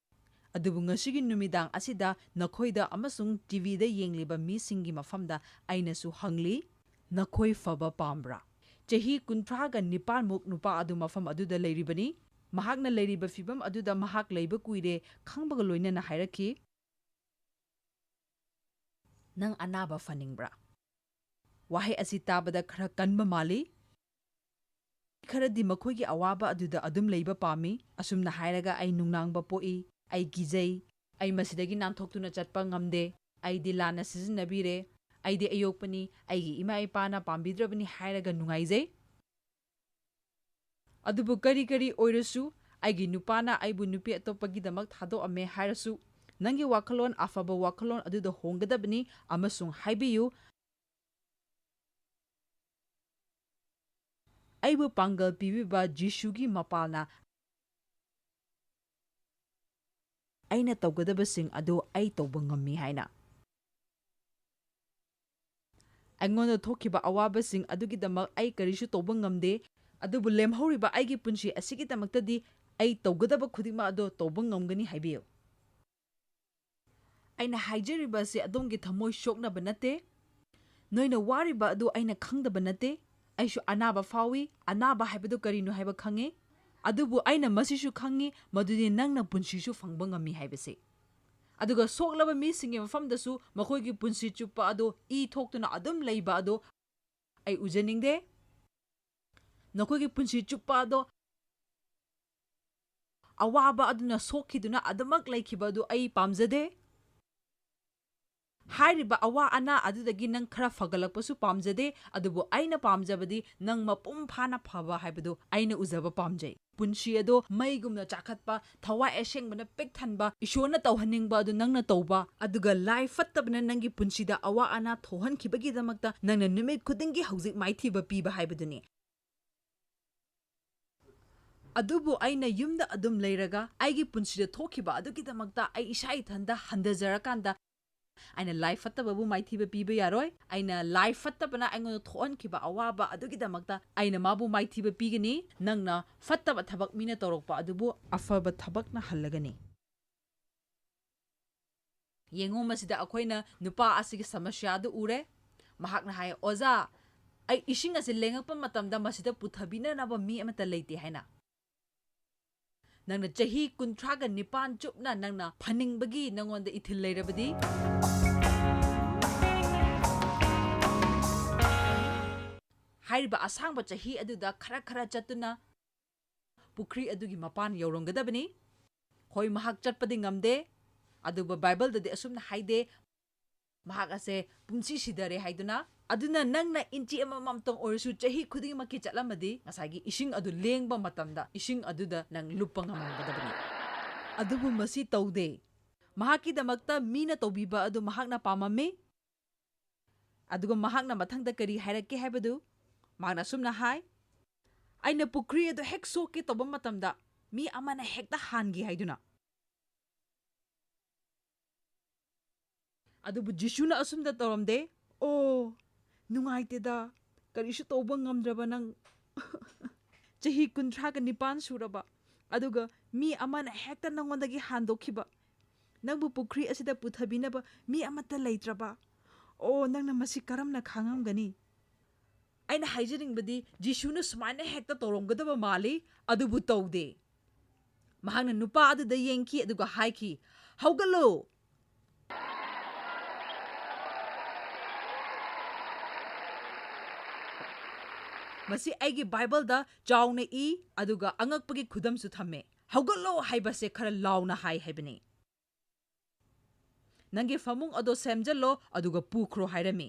ꯑꯗꯨꯕꯨ ꯉꯁꯤꯒꯤ ꯅꯨꯃꯤꯗꯥꯡ ꯑꯁꯤꯗ ꯅꯈꯣꯏꯗ ꯑꯃꯁꯨꯡ ꯇꯤꯚꯤꯗ ꯌꯦꯡꯂꯤꯕ ꯃꯤꯁꯤꯡꯒꯤ ꯃꯐꯝꯗ ꯑꯩꯅꯁꯨ ꯍꯪꯂꯤ, ꯅꯈꯣꯏ ꯐꯕ ꯄꯥꯝꯕ꯭ꯔꯥ? ꯆꯍꯤ ꯀꯨꯟꯊ꯭ꯔꯥꯒ ꯅꯤꯄꯥꯟꯃꯨꯛ ꯅꯨꯄꯥ ꯑꯗꯨ ꯃꯐꯝ ꯑꯗꯨꯗ ꯂꯩꯔꯤꯕꯅꯤ꯫ ꯃꯍꯥꯛꯅ ꯂꯩꯔꯤꯕ ꯐꯤꯚꯝ ꯑꯗꯨꯗ ꯃꯍꯥꯛ ꯂꯩꯕ ꯀꯨꯏꯔꯦ ꯈꯪꯕꯒ ꯂꯣꯏꯅꯅ ꯍꯥꯏꯔꯛꯈꯤ, "ꯅꯪ ꯑꯅꯥꯕ ꯐꯅꯤꯡꯕ꯭ꯔꯥ?" ꯋꯥꯍꯩ ꯑꯁꯤ ꯇꯥꯕꯗ ꯈꯔ ꯀꯟꯕ ꯃꯥꯜꯂꯤ꯫ ꯈꯔꯗꯤ ꯃꯈꯣꯏꯒꯤ ꯑꯋꯥꯕ ꯑꯗꯨꯗ ꯑꯗꯨꯝ ꯂꯩꯕ ꯄꯥꯝꯃꯤ꯫ ꯑꯁꯨꯝꯅ ꯍꯥꯏꯔꯒ ꯑꯩ ꯅꯨꯡꯅꯥꯡꯕ ꯄꯣꯛꯏ, ꯑꯩ ꯀꯤꯖꯩ, ꯑꯩ ꯃꯁꯤꯗꯒꯤ ꯅꯥꯟꯊꯣꯛꯇꯨꯅ ꯆꯠꯄ ꯉꯝꯗꯦ, ꯑꯩꯗꯤ ꯂꯥꯟꯅ ꯁꯤꯖꯤꯟꯅꯕꯤꯔꯦ, ꯑꯩꯗꯤ ꯑꯌꯣꯛꯄꯅꯤ, ꯑꯩꯒꯤ ꯏꯃꯥ ꯏꯄꯥꯅ ꯄꯥꯝꯕꯤꯗ꯭ꯔꯕꯅꯤ ꯍꯥꯏꯔꯒ ꯅꯨꯡꯉꯥꯏꯖꯩ꯫ ꯑꯗꯨꯕꯨ ꯀꯔꯤ ꯀꯔꯤ ꯑꯣꯏꯔꯁꯨ, ꯑꯩꯒꯤ ꯅꯨꯄꯥꯅ ꯑꯩꯕꯨ ꯅꯨꯄꯤ ꯑꯇꯣꯞꯄꯒꯤꯗꯃꯛ ꯊꯥꯗꯣꯛꯑꯝꯃꯦ ꯍꯥꯏꯔꯁꯨ, ꯅꯪꯒꯤ ꯋꯥꯈꯜꯂꯣꯟ, ꯑꯐꯕ ꯋꯥꯈꯜꯂꯣꯟ ꯑꯗꯨꯗ ꯍꯣꯡꯒꯗꯕꯅꯤ ꯑꯃꯁꯨꯡ ꯍꯥꯏꯕꯤꯌꯨ, "ꯑꯩꯕꯨ ꯄꯥꯡꯒꯜ ꯄꯤꯕꯤꯕ ꯖꯤꯁꯨꯒꯤ ꯃꯄꯥꯜꯅ ꯑꯩꯅ ꯇꯧꯒꯗꯕꯁꯤꯡ ꯑꯗꯨ ꯑꯩ ꯇꯧꯕ ꯉꯝꯃꯤ" ꯍꯥꯏꯅ꯫ ꯑꯩꯉꯣꯟꯗ ꯊꯣꯛꯈꯤꯕ ꯑꯋꯥꯕꯁꯤꯡ ꯑꯗꯨꯒꯤꯗꯃꯛ ꯑꯩ ꯀꯔꯤꯁꯨ ꯇꯧꯕ ꯉꯝꯗꯦ, ꯑꯗꯨꯕꯨ ꯂꯦꯝꯍꯧꯔꯤꯕ ꯑꯩꯒꯤ ꯄꯨꯟꯁꯤ ꯑꯁꯤꯒꯤꯗꯃꯛꯇꯗꯤ ꯑꯩ ꯇꯧꯒꯗꯕ ꯈꯨꯗꯤꯡꯃꯛ ꯑꯗꯨ ꯇꯧꯕ ꯉꯝꯒꯅꯤ ꯍꯥꯏꯕꯤꯌꯨ꯫ ꯑꯩꯅ ꯍꯥꯏꯖꯔꯤꯕ ꯑꯁꯤ ꯑꯗꯣꯝꯒꯤ ꯊꯃꯣꯏ ꯁꯣꯛꯅꯕ ꯅꯠꯇꯦ꯫ ꯅꯣꯏꯅ ꯋꯥꯔꯤꯕ ꯑꯗꯨ ꯑꯩꯅ ꯈꯪꯗꯕ ꯅꯠꯇꯦ꯫ ꯑꯩꯁꯨ ꯑꯅꯥꯕ ꯐꯥꯎꯏ꯫ ꯑꯅꯥꯕ ꯍꯥꯏꯕꯗꯨ ꯀꯔꯤꯅꯣ ꯍꯥꯏꯕ ꯈꯪꯉꯤ꯫ ꯑꯗꯨꯕꯨ ꯑꯩꯅ ꯃꯁꯤꯁꯨ ꯈꯪꯉꯤ, ꯃꯗꯨꯗꯤ ꯅꯪꯅ ꯄꯨꯟꯁꯤꯁꯨ ꯐꯪꯕ ꯉꯝꯃꯤ ꯍꯥꯏꯕꯁꯤ꯫ ꯑꯗꯨꯒ ꯁꯣꯛꯂꯕ ꯃꯤꯁꯤꯡꯒꯤ ꯃꯐꯝꯗꯁꯨ ꯃꯈꯣꯏꯒꯤ ꯄꯨꯟꯁꯤ ꯆꯨꯞꯄ ꯑꯗꯨ ꯏ ꯊꯣꯛꯇꯨꯅ ꯑꯗꯨꯝ ꯂꯩꯕ ꯑꯗꯨ ꯑꯩ ꯎꯖꯅꯤꯡꯗꯦ꯫ ꯅꯈꯣꯏꯒꯤ ꯄꯨꯟꯁꯤ ꯆꯨꯞꯄ ꯑꯗꯣ ꯑꯋꯥꯕ ꯑꯗꯨꯅ ꯁꯣꯛꯈꯤꯗꯨꯅ ꯑꯗꯨꯃꯛ ꯂꯩꯈꯤꯕ ꯑꯗꯨ ꯑꯩ ꯄꯥꯝꯖꯗꯦ꯫ ꯍꯥꯏꯔꯤꯕ ꯑꯋꯥ ꯑꯅꯥ ꯑꯗꯨꯗꯒꯤ ꯅꯪ ꯈꯔ ꯐꯒꯠꯂꯛꯄꯁꯨ ꯄꯥꯝꯖꯗꯦ, ꯑꯗꯨꯕꯨ ꯑꯩꯅ ꯄꯥꯝꯖꯕꯗꯤ ꯅꯪ ꯃꯄꯨꯡ ꯐꯥꯅ ꯐꯕ ꯍꯥꯏꯕꯗꯨ ꯑꯩꯅ ꯎꯖꯕ ꯄꯥꯝꯖꯩ꯫ ꯄꯨꯟꯁꯤ ꯑꯗꯣ ꯃꯩꯒꯨꯝꯅ ꯆꯥꯈꯠꯄ, ꯊꯋꯥꯏ ꯑꯁꯦꯡꯕꯅ ꯄꯤꯛ ꯊꯟꯕ, ꯏꯁꯣꯔꯅ ꯇꯧꯍꯟꯅꯤꯡꯕ ꯑꯗꯨ ꯅꯪꯅ ꯇꯧꯕ, ꯑꯗꯨꯒ ꯂꯥꯏ ꯐꯠꯇꯕꯅ ꯅꯪꯒꯤ ꯄꯨꯟꯁꯤꯗ ꯑꯋꯥ ꯑꯅꯥ ꯊꯣꯛꯍꯟꯈꯤꯕꯒꯤꯗꯃꯛꯇ ꯅꯪꯅ ꯅꯨꯃꯤꯠ ꯈꯨꯗꯤꯡꯒꯤ ꯍꯧꯖꯤꯛ ꯃꯥꯏꯊꯤꯕ ꯄꯤꯕ ꯍꯥꯏꯕꯗꯨꯅꯤ꯫ ꯑꯗꯨꯕꯨ ꯑꯩꯅ ꯌꯨꯝꯗ ꯑꯗꯨꯝ ꯂꯩꯔꯒ ꯑꯩꯒꯤ ꯄꯨꯟꯁꯤꯗ ꯊꯣꯛꯈꯤꯕ ꯑꯗꯨꯒꯤꯗꯃꯛꯇ ꯑꯩ ꯏꯁꯥ ꯏꯊꯟꯗ ꯍꯟꯊꯖꯔꯀꯥꯟꯗ, ꯑꯩꯅ ꯂꯥꯏ ꯐꯠꯇꯕꯕꯨ ꯃꯥꯏꯊꯤꯕ ꯄꯤꯕ ꯌꯥꯔꯣꯏ꯫ ꯑꯩꯅ ꯂꯥꯏ ꯐꯠꯇꯕꯅ ꯑꯩꯉꯣꯟꯗ ꯊꯣꯛꯍꯟꯈꯤꯕ ꯑꯋꯥꯕ ꯑꯗꯨꯒꯤꯗꯃꯛꯇ ꯑꯩꯅ ꯃꯥꯕꯨ ꯃꯥꯏꯊꯤꯕ ꯄꯤꯒꯅꯤ꯫ ꯅꯪꯅ ꯐꯠꯇꯕ ꯊꯕꯛ ꯃꯤꯅ ꯇꯧꯔꯛꯄ ꯑꯗꯨꯕꯨ ꯑꯐꯕ ꯊꯕꯛꯅ ꯍꯜꯂꯒꯅꯤ꯫ ꯌꯦꯡꯉꯨ, ꯃꯁꯤꯗ ꯑꯩꯈꯣꯏꯅ ꯅꯨꯄꯥ ꯑꯁꯤꯒꯤ ꯁꯃꯁ꯭ꯌꯥ ꯑꯗꯨ ꯎꯔꯦ꯫ ꯃꯍꯥꯛꯅ ꯍꯥꯏ, "ꯑꯣꯖꯥ, ꯑꯩ ꯏꯁꯤꯡ ꯑꯁꯤ ꯂꯦꯡꯉꯛꯄ ꯃꯇꯝꯗ ꯃꯁꯤꯗ ꯄꯨꯊꯕꯤꯅꯅꯕ ꯃꯤ ꯑꯃꯠꯇ ꯂꯩꯇꯦ" ꯍꯥꯏꯅ꯫ ꯅꯪꯅ ꯆꯍꯤ ꯀꯨꯟꯊ꯭ꯔꯥꯒ ꯅꯤꯄꯥꯟ ꯆꯨꯞꯅ ꯅꯪꯅ ꯐꯅꯤꯡꯕꯒꯤ ꯅꯪꯉꯣꯟꯗ ꯏꯊꯤꯜ ꯂꯩꯔꯕꯗꯤ, ꯍꯥꯏꯔꯤꯕ ꯑꯁꯥꯡꯕ ꯆꯍꯤ ꯑꯗꯨꯗ ꯈꯔ ꯈꯔ ꯆꯠꯇꯨꯅ ꯄꯨꯈ꯭ꯔꯤ ꯑꯗꯨꯒꯤ ꯃꯄꯥꯟ ꯌꯧꯔꯝꯒꯗꯕꯅꯤ꯫ ꯍꯣꯏ, ꯃꯍꯥꯛ ꯆꯠꯄꯗꯤ ꯉꯝꯗꯦ, ꯑꯗꯨꯕꯨ ꯕꯥꯏꯕꯜꯗꯗꯤ ꯑꯁꯨꯝꯅ ꯍꯥꯏꯗꯦ, ꯃꯍꯥꯛ ꯑꯁꯦ ꯄꯨꯟꯁꯤ ꯁꯤꯗꯔꯦ ꯍꯥꯏꯗꯨꯅ꯫ ꯑꯗꯨꯅ ꯅꯪꯅ ꯏꯟꯆꯤ ꯑꯃꯃꯝꯇꯪ ꯑꯣꯏꯔꯁꯨ ꯆꯍꯤ ꯈꯨꯗꯤꯡꯃꯛꯀꯤ ꯆꯠꯂꯝꯃꯗꯤ, ꯉꯁꯥꯏꯒꯤ ꯏꯁꯤꯡ ꯑꯗꯨ ꯂꯦꯡꯕ ꯃꯇꯝꯗ ꯏꯁꯤꯡ ꯑꯗꯨꯗ ꯅꯪ ꯂꯨꯞꯄ ꯉꯝꯂꯝꯒꯗꯕꯅꯤ꯫ ꯑꯗꯨꯕꯨ ꯃꯁꯤ ꯇꯧꯗꯦ꯫ ꯃꯍꯥꯛꯀꯤꯗꯃꯛꯇ ꯃꯤꯅ ꯇꯧꯕꯤꯕ ꯑꯗꯨ ꯃꯍꯥꯛꯅ ꯄꯥꯝꯃꯝꯃꯤ꯫ ꯑꯗꯨꯒ ꯃꯍꯥꯛꯅ ꯃꯊꯪꯗ ꯀꯔꯤ ꯍꯥꯏꯔꯛꯀꯦ ꯍꯥꯏꯕꯗꯨ ꯃꯍꯥꯛꯅ ꯑꯁꯨꯝꯅ ꯍꯥꯏ, "ꯑꯩꯅ ꯄꯨꯈ꯭ꯔꯤ ꯑꯗꯨ ꯍꯦꯛ ꯁꯣꯛꯀꯦ ꯇꯧꯕ ꯃꯇꯝꯗ ꯃꯤ ꯑꯃꯅ ꯍꯦꯛꯇ ꯍꯥꯟꯈꯤ" ꯍꯥꯏꯗꯨꯅ꯫ ꯑꯗꯨꯕꯨ ꯖꯤꯁꯨꯅ ꯑꯁꯨꯝꯅ ꯇꯧꯔꯝꯗꯦ꯫ "ꯑꯣ, ꯅꯨꯡꯉꯥꯏꯇꯦꯗ, ꯀꯔꯤꯁꯨ ꯇꯧꯕ ꯉꯝꯗ꯭ꯔꯕ ꯅꯪ꯫ ꯆꯍꯤ ꯀꯨꯟꯊ꯭ꯔꯥꯒ ꯅꯤꯄꯥꯟ ꯁꯨꯔꯕ, ꯑꯗꯨꯒ ꯃꯤ ꯑꯃꯅ ꯍꯦꯛꯇ ꯅꯪꯉꯣꯟꯗꯒꯤ ꯍꯥꯟꯗꯣꯛꯈꯤꯕ꯫ ꯅꯪꯕꯨ ꯄꯨꯈ꯭ꯔꯤ ꯑꯁꯤꯗ ꯄꯨꯊꯕꯤꯅꯕ ꯃꯤ ꯑꯃꯠꯇ ꯂꯩꯇ꯭ꯔꯕ꯫ ꯑꯣ, ꯅꯪꯅ ꯃꯁꯤ ꯀꯔꯝꯅ ꯈꯥꯡꯉꯝꯒꯅꯤ?" ꯑꯩꯅ ꯍꯥꯏꯖꯅꯤꯡꯕꯗꯤ, ꯖꯤꯁꯨꯅ ꯁꯨꯃꯥꯏꯅ ꯍꯦꯛꯇ ꯇꯧꯔꯝꯒꯗꯕ ꯃꯥꯜꯂꯤ, ꯑꯗꯨꯕꯨ ꯇꯧꯗꯦ꯫ ꯃꯍꯥꯛꯅ ꯅꯨꯄꯥ ꯑꯗꯨꯗ ꯌꯦꯡꯈꯤ ꯑꯗꯨꯒ ꯍꯥꯏꯈꯤ, "ꯍꯧꯒꯠꯂꯨ!" ꯃꯁꯤ ꯑꯩꯒꯤ ꯕꯥꯏꯕꯜꯗ ꯆꯥꯎꯅ ꯏ, ꯑꯗꯨꯒ ꯑꯉꯛꯄꯒꯤ ꯈꯨꯗꯝꯁꯨ ꯊꯝꯃꯦ꯫ "ꯍꯧꯒꯠꯂꯣ" ꯍꯥꯏꯕꯁꯦ ꯈꯔ ꯂꯥꯎꯅ ꯍꯥꯏ ꯍꯥꯏꯕꯅꯤ꯫ "ꯅꯪꯒꯤ ꯐꯃꯨꯡ ꯑꯗꯣ ꯁꯦꯝꯖꯜꯂꯣ, ꯑꯗꯨꯒ ꯄꯨꯈ꯭ꯔꯣ" ꯍꯥꯏꯔꯝꯃꯤ꯫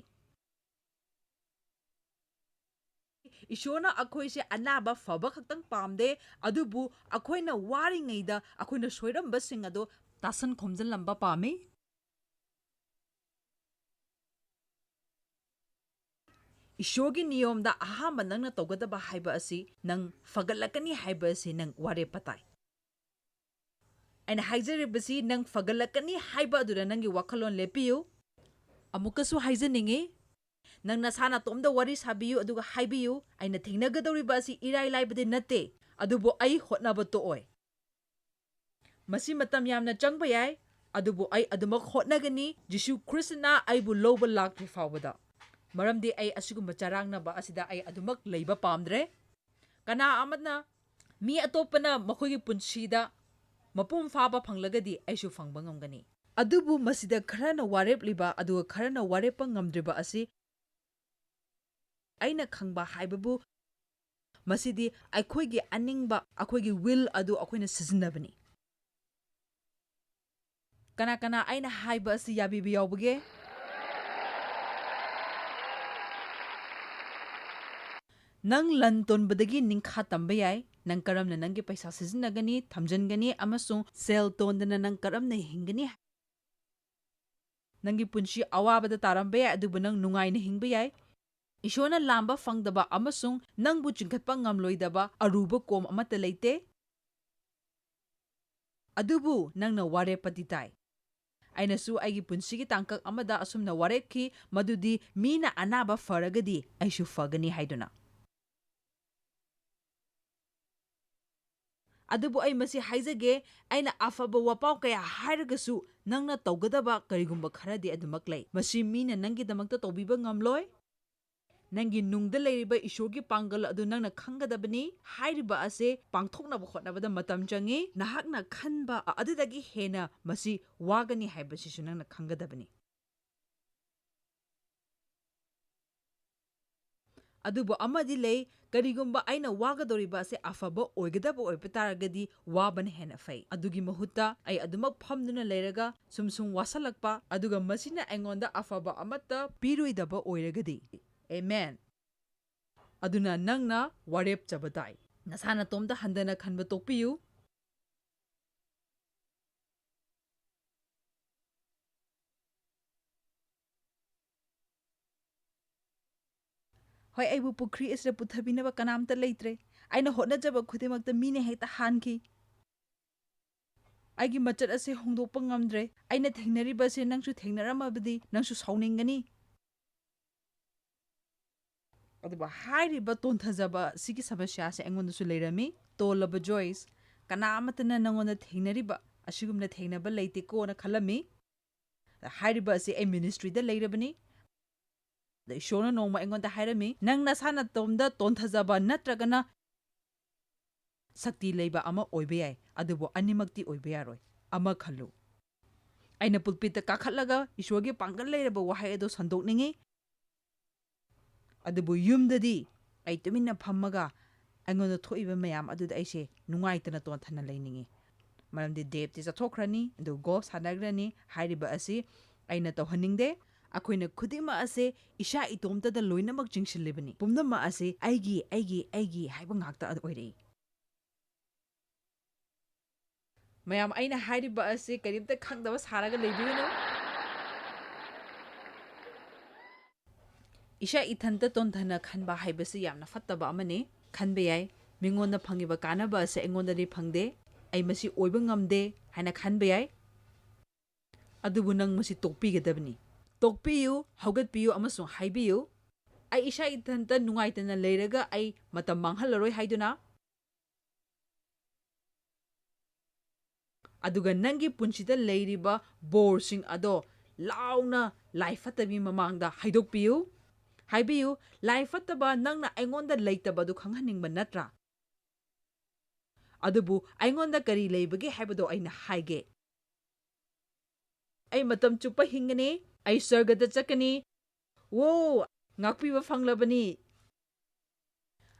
ꯏꯁꯣꯔꯅ ꯑꯩꯈꯣꯏꯁꯦ ꯑꯅꯥꯕ ꯐꯕ ꯈꯛꯇꯪ ꯄꯥꯝꯗꯦ, ꯑꯗꯨꯕꯨ ꯑꯩꯈꯣꯏꯅ ꯋꯥꯔꯤꯉꯩꯗ ꯑꯩꯈꯣꯏꯅ ꯁꯣꯏꯔꯝꯕꯁꯤꯡ ꯑꯗꯣ ꯇꯥꯁꯟ ꯈꯣꯝꯖꯤꯜꯂꯝꯕ ꯄꯥꯝꯃꯤ꯫ ꯏꯁꯣꯔꯒꯤ ꯅꯤꯌꯣꯝꯗ ꯑꯍꯥꯟꯕ ꯅꯪꯅ ꯇꯧꯒꯗꯕ ꯍꯥꯏꯕ ꯑꯁꯤ ꯅꯪ ꯐꯒꯠꯂꯛꯀꯅꯤ ꯍꯥꯏꯕ ꯑꯁꯤ ꯅꯪ ꯋꯥꯔꯦꯞꯄ ꯇꯥꯏ꯫ ꯑꯩꯅ ꯍꯥꯏꯖꯔꯤꯕꯁꯤ ꯅꯪ ꯐꯒꯠꯂꯛꯀꯅꯤ ꯍꯥꯏꯕ ꯑꯗꯨꯗ ꯅꯪꯒꯤ ꯋꯥꯈꯜꯂꯣꯟ ꯂꯦꯞꯄꯤꯌꯨ꯫ ꯑꯃꯨꯛꯀꯁꯨ ꯍꯥꯏꯖꯅꯤꯡꯉꯤ, ꯅꯪ ꯅꯁꯥ ꯅꯇꯣꯝꯗ ꯋꯥꯔꯤ ꯁꯥꯕꯤꯌꯨ ꯑꯗꯨꯒ ꯍꯥꯏꯕꯤꯌꯨ, "ꯑꯩꯅ ꯊꯦꯡꯅꯒꯗꯧꯔꯤꯕ ꯑꯁꯤ ꯏꯔꯥꯏ ꯂꯥꯏꯕꯗꯤ ꯅꯠꯇꯦ, ꯑꯗꯨꯕꯨ ꯑꯩ ꯍꯣꯠꯅꯕ ꯇꯣꯛꯑꯣꯏ꯫ ꯃꯁꯤ ꯃꯇꯝ ꯌꯥꯝꯅ ꯆꯪꯕ ꯌꯥꯏ, ꯑꯗꯨꯕꯨ ꯑꯩ ꯑꯗꯨꯃꯛ ꯍꯣꯠꯅꯒꯅꯤ꯫ ꯖꯤꯁꯨ ꯈ꯭ꯔꯤꯁꯇꯅ ꯑꯩꯕꯨ ꯂꯧꯕ ꯂꯥꯛꯇ꯭ꯔꯤ ꯐꯥꯎꯕꯗ꯫ ꯃꯔꯝꯗꯤ ꯑꯩ ꯑꯁꯤꯒꯨꯝꯕ ꯆꯔꯥꯡꯅꯕ ꯑꯁꯤꯗ ꯑꯩ ꯑꯗꯨꯃꯛ ꯂꯩꯕ ꯄꯥꯝꯗ꯭ꯔꯦ꯫ ꯀꯅꯥ ꯑꯃꯅ, ꯃꯤ ꯑꯇꯣꯞꯄꯅ ꯃꯈꯣꯏꯒꯤ ꯄꯨꯟꯁꯤꯗ ꯃꯄꯨꯡ ꯐꯥꯕ ꯐꯪꯂꯒꯗꯤ ꯑꯩꯁꯨ ꯐꯪꯕ ꯉꯝꯒꯅꯤ꯫ ꯑꯗꯨꯕꯨ ꯃꯁꯤꯗ ꯈꯔꯅ ꯋꯥꯔꯦꯞꯂꯤꯕ ꯑꯗꯨꯒ ꯈꯔꯅ ꯋꯥꯔꯦꯞꯄ ꯉꯝꯗ꯭ꯔꯤꯕ ꯑꯁꯤ ꯑꯩꯅ ꯈꯪꯕ ꯍꯥꯏꯕꯕꯨ, ꯃꯁꯤꯗꯤ ꯑꯩꯈꯣꯏꯒꯤ ꯑꯅꯤꯡꯕ, ꯑꯩꯈꯣꯏꯒꯤ will ꯑꯗꯨ ꯑꯩꯈꯣꯏꯅ ꯁꯤꯖꯤꯟꯅꯕꯅꯤ꯫ ꯀꯅꯥ ꯀꯅꯥ ꯑꯩꯅ ꯍꯥꯏꯕ ꯑꯁꯤ ꯌꯥꯕꯤꯕ ꯌꯥꯎꯕꯒꯦ? ꯅꯪ ꯂꯟ ꯇꯣꯟꯕꯗꯒꯤ ꯅꯤꯡꯈꯥ ꯇꯝꯕ ꯌꯥꯏ꯫ ꯅꯪ ꯀꯔꯝꯅ ꯅꯪꯒꯤ ꯄꯩꯁꯥ ꯁꯤꯖꯤꯟꯅꯒꯅꯤ, ꯊꯝꯖꯤꯟꯒꯅꯤ, ꯑꯃꯁꯨꯡ ꯁꯦꯜ ꯇꯣꯟꯗꯅ ꯅꯪ ꯀꯔꯝꯅ ꯍꯤꯡꯒꯅꯤ? ꯅꯪꯒꯤ ꯄꯨꯟꯁꯤ ꯑꯋꯥꯕꯗ ꯇꯥꯔꯝꯕ ꯌꯥꯏ, ꯑꯗꯨꯕꯨ ꯅꯪ ꯅꯨꯡꯉꯥꯏꯅ ꯍꯤꯡꯕ ꯌꯥꯏ꯫ ꯏꯁꯣꯔꯅ ꯂꯥꯝꯕ ꯐꯪꯗꯕ ꯑꯃꯁꯨꯡ ꯅꯪꯕꯨ ꯆꯤꯡꯈꯠꯄ ꯉꯝꯂꯣꯏꯗꯕ ꯑꯔꯨꯕ ꯀꯣꯝ ꯑꯃꯠꯇ ꯂꯩꯇꯦ꯫ ꯑꯗꯨꯕꯨ ꯅꯪꯅ ꯋꯥꯔꯦꯞꯄꯗꯤ ꯇꯥꯏ꯫ ꯑꯩꯅꯁꯨ ꯑꯩꯒꯤ ꯄꯨꯟꯁꯤꯒꯤ ꯇꯥꯡꯀꯛ ꯑꯃꯗ ꯑꯁꯨꯝꯅ ꯋꯥꯔꯦꯞꯈꯤ, ꯃꯗꯨꯗꯤ ꯃꯤꯅ ꯑꯅꯥꯕ ꯐꯔꯒꯗꯤ ꯑꯩꯁꯨ ꯐꯒꯅꯤ ꯍꯥꯏꯗꯨꯅ꯫ ꯑꯗꯨꯕꯨ ꯑꯩ ꯃꯁꯤ ꯍꯥꯏꯖꯒꯦ, ꯑꯩꯅ ꯑꯐꯕ ꯋꯥꯄꯥꯎ ꯀꯌꯥ ꯍꯥꯏꯔꯒꯁꯨ, ꯅꯪꯅ ꯇꯧꯒꯗꯕ ꯀꯔꯤꯒꯨꯝꯕ ꯈꯔꯗꯤ ꯑꯗꯨꯃꯛ ꯂꯩ꯫ ꯃꯁꯤ ꯃꯤꯅ ꯅꯪꯒꯤꯗꯃꯛꯇ ꯇꯧꯕꯤꯕ ꯉꯝꯂꯣꯏ꯫ ꯅꯪꯒꯤ ꯅꯨꯡꯗ ꯂꯩꯔꯤꯕ ꯏꯁꯣꯔꯒꯤ ꯄꯥꯡꯒꯜ ꯑꯗꯨ ꯅꯪꯅ ꯈꯪꯒꯗꯕꯅꯤ꯫ ꯍꯥꯏꯔꯤꯕ ꯑꯁꯦ ꯄꯥꯡꯊꯣꯛꯅꯕ ꯍꯣꯠꯅꯕꯗ ꯃꯇꯝ ꯆꯪꯏ꯫ ꯅꯍꯥꯛꯅ ꯈꯟꯕ ꯑꯗꯨꯗꯒꯤ ꯍꯦꯟꯅ ꯃꯁꯤ ꯋꯥꯒꯅꯤ ꯍꯥꯏꯕꯁꯤꯁꯨ ꯅꯪꯅ ꯈꯪꯒꯗꯕꯅꯤ꯫ ꯑꯗꯨꯕꯨ ꯑꯃꯗꯤ ꯂꯩ, ꯀꯔꯤꯒꯨꯝꯕ ꯑꯩꯅ ꯋꯥꯒꯗꯧꯔꯤꯕ ꯑꯁꯦ ꯑꯐꯕ ꯑꯣꯏꯒꯗꯕ ꯑꯣꯏꯕ ꯇꯥꯔꯒꯗꯤ ꯋꯥꯕꯅ ꯍꯦꯟꯅ ꯐꯩ꯫ ꯑꯗꯨꯒꯤ ꯃꯍꯨꯠꯇ ꯑꯩ ꯑꯗꯨꯃꯛ ꯐꯝꯗꯨꯅ ꯂꯩꯔꯒ ꯁꯨꯝ ꯁꯨꯝ ꯋꯥꯁꯜꯂꯛꯄ, ꯑꯗꯨꯒ ꯃꯁꯤꯅ ꯑꯩꯉꯣꯟꯗ ꯑꯐꯕ ꯑꯃꯠꯇ ꯄꯤꯔꯣꯏꯗꯕ ꯑꯣꯏꯔꯒꯗꯤ꯫ ꯑꯦꯃꯦꯟ꯫ ꯑꯗꯨꯅ ꯅꯪꯅ ꯋꯥꯔꯦꯞꯆꯕ ꯇꯥꯏ꯫ ꯅꯁꯥ ꯅꯇꯣꯝꯇ ꯍꯟꯊꯅ ꯈꯟꯕ ꯇꯣꯛꯄꯤꯌꯨ꯫ ꯍꯣꯏ, ꯑꯩꯕꯨ ꯄꯨꯈ꯭ꯔꯤ ꯑꯁꯤꯗ ꯄꯨꯊꯕꯤꯅꯕ ꯀꯅꯥꯝꯇ ꯂꯩꯇ꯭ꯔꯦ꯫ ꯑꯩꯅ ꯍꯣꯠꯅꯖꯕ ꯈꯨꯗꯤꯡꯃꯛꯇ ꯃꯤꯅ ꯍꯦꯛꯇ ꯍꯥꯟꯈꯤ꯫ ꯑꯩꯒꯤ ꯃꯆꯠ ꯑꯁꯤ ꯍꯣꯡꯗꯣꯛꯄ ꯉꯝꯗ꯭ꯔꯦ꯫ ꯑꯩꯅ ꯊꯦꯡꯅꯔꯤꯕ ꯑꯁꯤ ꯅꯪꯁꯨ ꯊꯦꯡꯅꯔꯝꯃꯕꯗꯤ ꯅꯪꯁꯨ ꯁꯥꯎꯅꯤꯡꯒꯅꯤ꯫ ꯑꯗꯨꯕꯨ ꯍꯥꯏꯔꯤꯕ ꯇꯣꯟꯊꯖꯕ ꯑꯁꯤꯒꯤ ꯁꯃꯁ꯭ꯌꯥꯁꯦ ꯑꯩꯉꯣꯟꯗꯁꯨ ꯂꯩꯔꯝꯃꯤ꯫ ꯇꯣꯜꯂꯕ ꯖꯣꯏꯁ, ꯀꯅꯥ ꯑꯃꯠꯇꯅ ꯅꯪꯉꯣꯟꯗ ꯊꯦꯡꯅꯔꯤꯕ ꯑꯁꯤꯒꯨꯝꯅ ꯊꯦꯡꯅꯕ ꯂꯩꯇꯦꯀꯣꯅ ꯈꯜꯂꯝꯃꯤ꯫ ꯍꯥꯏꯔꯤꯕ ꯑꯁꯤ ꯑꯩ ꯃꯤꯅꯤꯁꯇ꯭ꯔꯤꯗ ꯂꯩꯔꯕꯅꯤ꯫ ꯑꯗ ꯏꯁꯣꯔꯅ ꯅꯣꯡꯃ ꯑꯩꯉꯣꯟꯗ ꯍꯥꯏꯔꯝꯃꯤ, "ꯅꯪ ꯅꯁꯥ ꯅꯇꯣꯝꯗ ꯇꯣꯟꯊꯖꯕ ꯅꯠꯇ꯭ꯔꯒꯅ ꯁꯛꯇꯤ ꯂꯩꯕ ꯑꯃ ꯑꯣꯏꯕ ꯌꯥꯏ, ꯑꯗꯨꯕꯨ ꯑꯅꯤꯃꯛꯇꯤ ꯑꯣꯏꯕ ꯌꯥꯔꯣꯏ꯫ ꯑꯃ ꯈꯜꯂꯨ꯫" ꯑꯩꯅ ꯄꯨꯜꯄꯤꯠꯇ ꯀꯥꯈꯠꯂꯒ ꯏꯁꯣꯔꯒꯤ ꯄꯥꯡꯒꯜ ꯂꯩꯔꯕ ꯋꯥꯍꯩ ꯑꯗꯨ ꯁꯟꯗꯣꯛꯅꯤꯡꯏ꯫ ꯑꯗꯨꯕꯨ ꯌꯨꯝꯗꯗꯤ ꯑꯩ ꯇꯨꯃꯤꯟꯅ ꯐꯝꯃꯒ ꯑꯩꯉꯣꯟꯗ ꯊꯣꯛꯏꯕ ꯃꯌꯥꯝ ꯑꯗꯨꯗ ꯑꯩꯁꯦ ꯅꯨꯡꯉꯥꯏꯇꯅ ꯇꯣꯟꯊꯅ ꯂꯩꯅꯤꯡꯉꯤ꯫ ꯃꯔꯝꯗꯤ ꯗꯦꯕꯇꯤ ꯆꯠꯊꯣꯛꯈ꯭ꯔꯅꯤ, ꯑꯗꯨ ꯒꯣꯜꯐ ꯁꯥꯟꯅꯈ꯭ꯔꯅꯤ꯫ ꯍꯥꯏꯔꯤꯕ ꯑꯁꯤ ꯑꯩꯅ ꯇꯧꯍꯟꯅꯤꯡꯗꯦ꯫ ꯑꯩꯈꯣꯏꯅ ꯈꯨꯗꯤꯡꯃꯛ ꯑꯁꯦ ꯏꯁꯥ ꯏꯇꯣꯝꯇꯗ ꯂꯣꯏꯅꯃꯛ ꯆꯤꯡꯁꯤꯜꯂꯤꯕꯅꯤ꯫ ꯄꯨꯝꯅꯃꯛ ꯑꯁꯦ ꯑꯩꯒꯤ, ꯑꯩꯒꯤ, ꯑꯩꯒꯤ ꯍꯥꯏꯕ ꯉꯥꯛꯇ ꯑꯣꯏꯔꯛꯏ꯫ ꯃꯌꯥꯝ, ꯑꯩꯅ ꯍꯥꯏꯔꯤꯕ ꯑꯁꯤ ꯀꯔꯤꯝꯇ ꯈꯪꯗꯕ ꯁꯥꯔꯒ ꯂꯩꯕꯤꯒꯅꯨ꯫ ꯏꯁꯥ ꯏꯊꯟꯇ ꯇꯣꯟꯊꯅ ꯈꯟꯕ ꯍꯥꯏꯕꯁꯤ ꯌꯥꯝꯅ ꯐꯠꯇꯕ ꯑꯃꯅꯤ꯫ ꯈꯟꯕ ꯌꯥꯏ, ꯃꯤꯉꯣꯟꯗ ꯐꯪꯉꯤꯕ ꯀꯥꯟꯅꯕ ꯑꯁꯤ ꯑꯩꯉꯣꯟꯗꯗꯤ ꯐꯪꯗꯦ, ꯑꯩ ꯃꯁꯤ ꯑꯣꯏꯕ ꯉꯝꯗꯦ ꯍꯥꯏꯅ ꯈꯟꯕ ꯌꯥꯏ꯫ ꯑꯗꯨꯕꯨ ꯅꯪ ꯃꯁꯤ ꯇꯣꯛꯄꯤꯒꯗꯕꯅꯤ꯫ ꯇꯣꯛꯄꯤꯌꯨ, ꯍꯧꯒꯠꯄꯤꯌꯨ ꯑꯃꯁꯨꯡ ꯍꯥꯏꯕꯤꯌꯨ, "ꯑꯩ ꯏꯁꯥ ꯏꯊꯟꯇ ꯅꯨꯡꯉꯥꯏꯇꯅ ꯂꯩꯔꯒ ꯑꯩ ꯃꯇꯝ ꯃꯥꯡꯍꯜꯂꯔꯣꯏ" ꯍꯥꯏꯗꯨꯅ꯫ ꯑꯗꯨꯒ ꯅꯪꯒꯤ ꯄꯨꯟꯁꯤꯗ ꯂꯩꯔꯤꯕ ꯕꯣꯔꯁꯤꯡ ꯑꯗꯣ ꯂꯥꯎꯅ ꯂꯥꯏ ꯐꯠꯇꯕꯤ ꯃꯃꯥꯡꯗ ꯍꯥꯏꯗꯣꯛꯄꯤꯌꯨ꯫ ꯍꯥꯏꯕꯤꯌꯨ, "ꯂꯥꯏ ꯐꯠꯇꯕ, ꯅꯪꯅ ꯑꯩꯉꯣꯟꯗ ꯂꯩꯇꯕꯗꯨ ꯈꯪꯍꯟꯅꯤꯡꯕ ꯅꯠꯇ꯭ꯔꯥ? ꯑꯗꯨꯕꯨ ꯑꯩꯉꯣꯟꯗ ꯀꯔꯤ ꯂꯩꯕꯒꯦ ꯍꯥꯏꯕꯗꯣ ꯑꯩꯅ ꯍꯥꯏꯒꯦ꯫ ꯑꯩ ꯃꯇꯝ ꯆꯨꯞꯄ ꯍꯤꯡꯒꯅꯤ, ꯑꯩ ꯁꯔꯒꯗ ꯆꯠꯀꯅꯤ꯫ ꯋꯣ, ꯉꯥꯛꯄꯤꯕ ꯐꯪꯂꯕꯅꯤ"꯫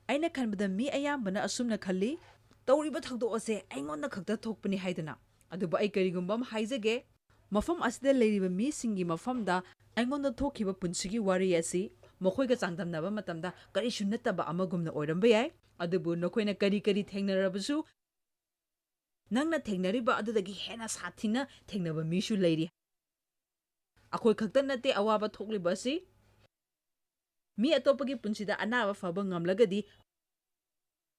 ꯑꯩꯅ ꯈꯟꯕꯗ ꯃꯤ ꯑꯌꯥꯝꯕꯅ ꯑꯁꯨꯝꯅ ꯈꯜꯂꯤ, "ꯇꯧꯔꯤꯕ ꯊꯧꯗꯣꯛ ꯑꯁꯦ ꯑꯩꯉꯣꯟꯗ ꯈꯛꯇ ꯊꯣꯛꯄꯅꯤ" ꯍꯥꯏꯗꯨꯅ꯫ ꯑꯗꯨꯕꯨ ꯑꯩ ꯀꯔꯤꯒꯨꯝꯕ ꯑꯃ ꯍꯥꯏꯖꯒꯦ, ꯃꯐꯝ ꯑꯁꯤꯗ ꯂꯩꯔꯤꯕ ꯃꯤꯁꯤꯡꯒꯤ ꯃꯐꯝꯗ ꯑꯩꯉꯣꯟꯗ ꯊꯣꯛꯈꯤꯕ ꯄꯨꯟꯁꯤꯒꯤ ꯋꯥꯔꯤ ꯑꯁꯤ ꯃꯈꯣꯏꯒ ꯆꯥꯡꯗꯝꯅꯕ ꯃꯇꯝꯗ ꯀꯔꯤꯁꯨ ꯅꯠꯇꯕ ꯑꯃꯒꯨꯝꯅ ꯑꯣꯏꯔꯝꯕ ꯌꯥꯏ꯫ ꯑꯗꯨꯕꯨ ꯅꯈꯣꯏꯅ ꯀꯔꯤ ꯀꯔꯤ ꯊꯦꯡꯅꯔꯕꯁꯨ, ꯅꯪꯅ ꯊꯦꯡꯅꯔꯤꯕ ꯑꯗꯨꯗꯒꯤ ꯍꯦꯟꯅ ꯁꯥꯊꯤꯅ ꯊꯦꯡꯅꯕ ꯃꯤꯁꯨ ꯂꯩꯔꯤ꯫ ꯑꯩꯈꯣꯏ ꯈꯛꯇ ꯅꯠꯇꯦ ꯑꯋꯥꯕ ꯊꯣꯛꯂꯤꯕ ꯑꯁꯤ꯫ ꯃꯤ ꯑꯇꯣꯞꯄꯒꯤ ꯄꯨꯟꯁꯤꯗ ꯑꯅꯥꯕ ꯐꯕ ꯉꯝꯂꯒꯗꯤ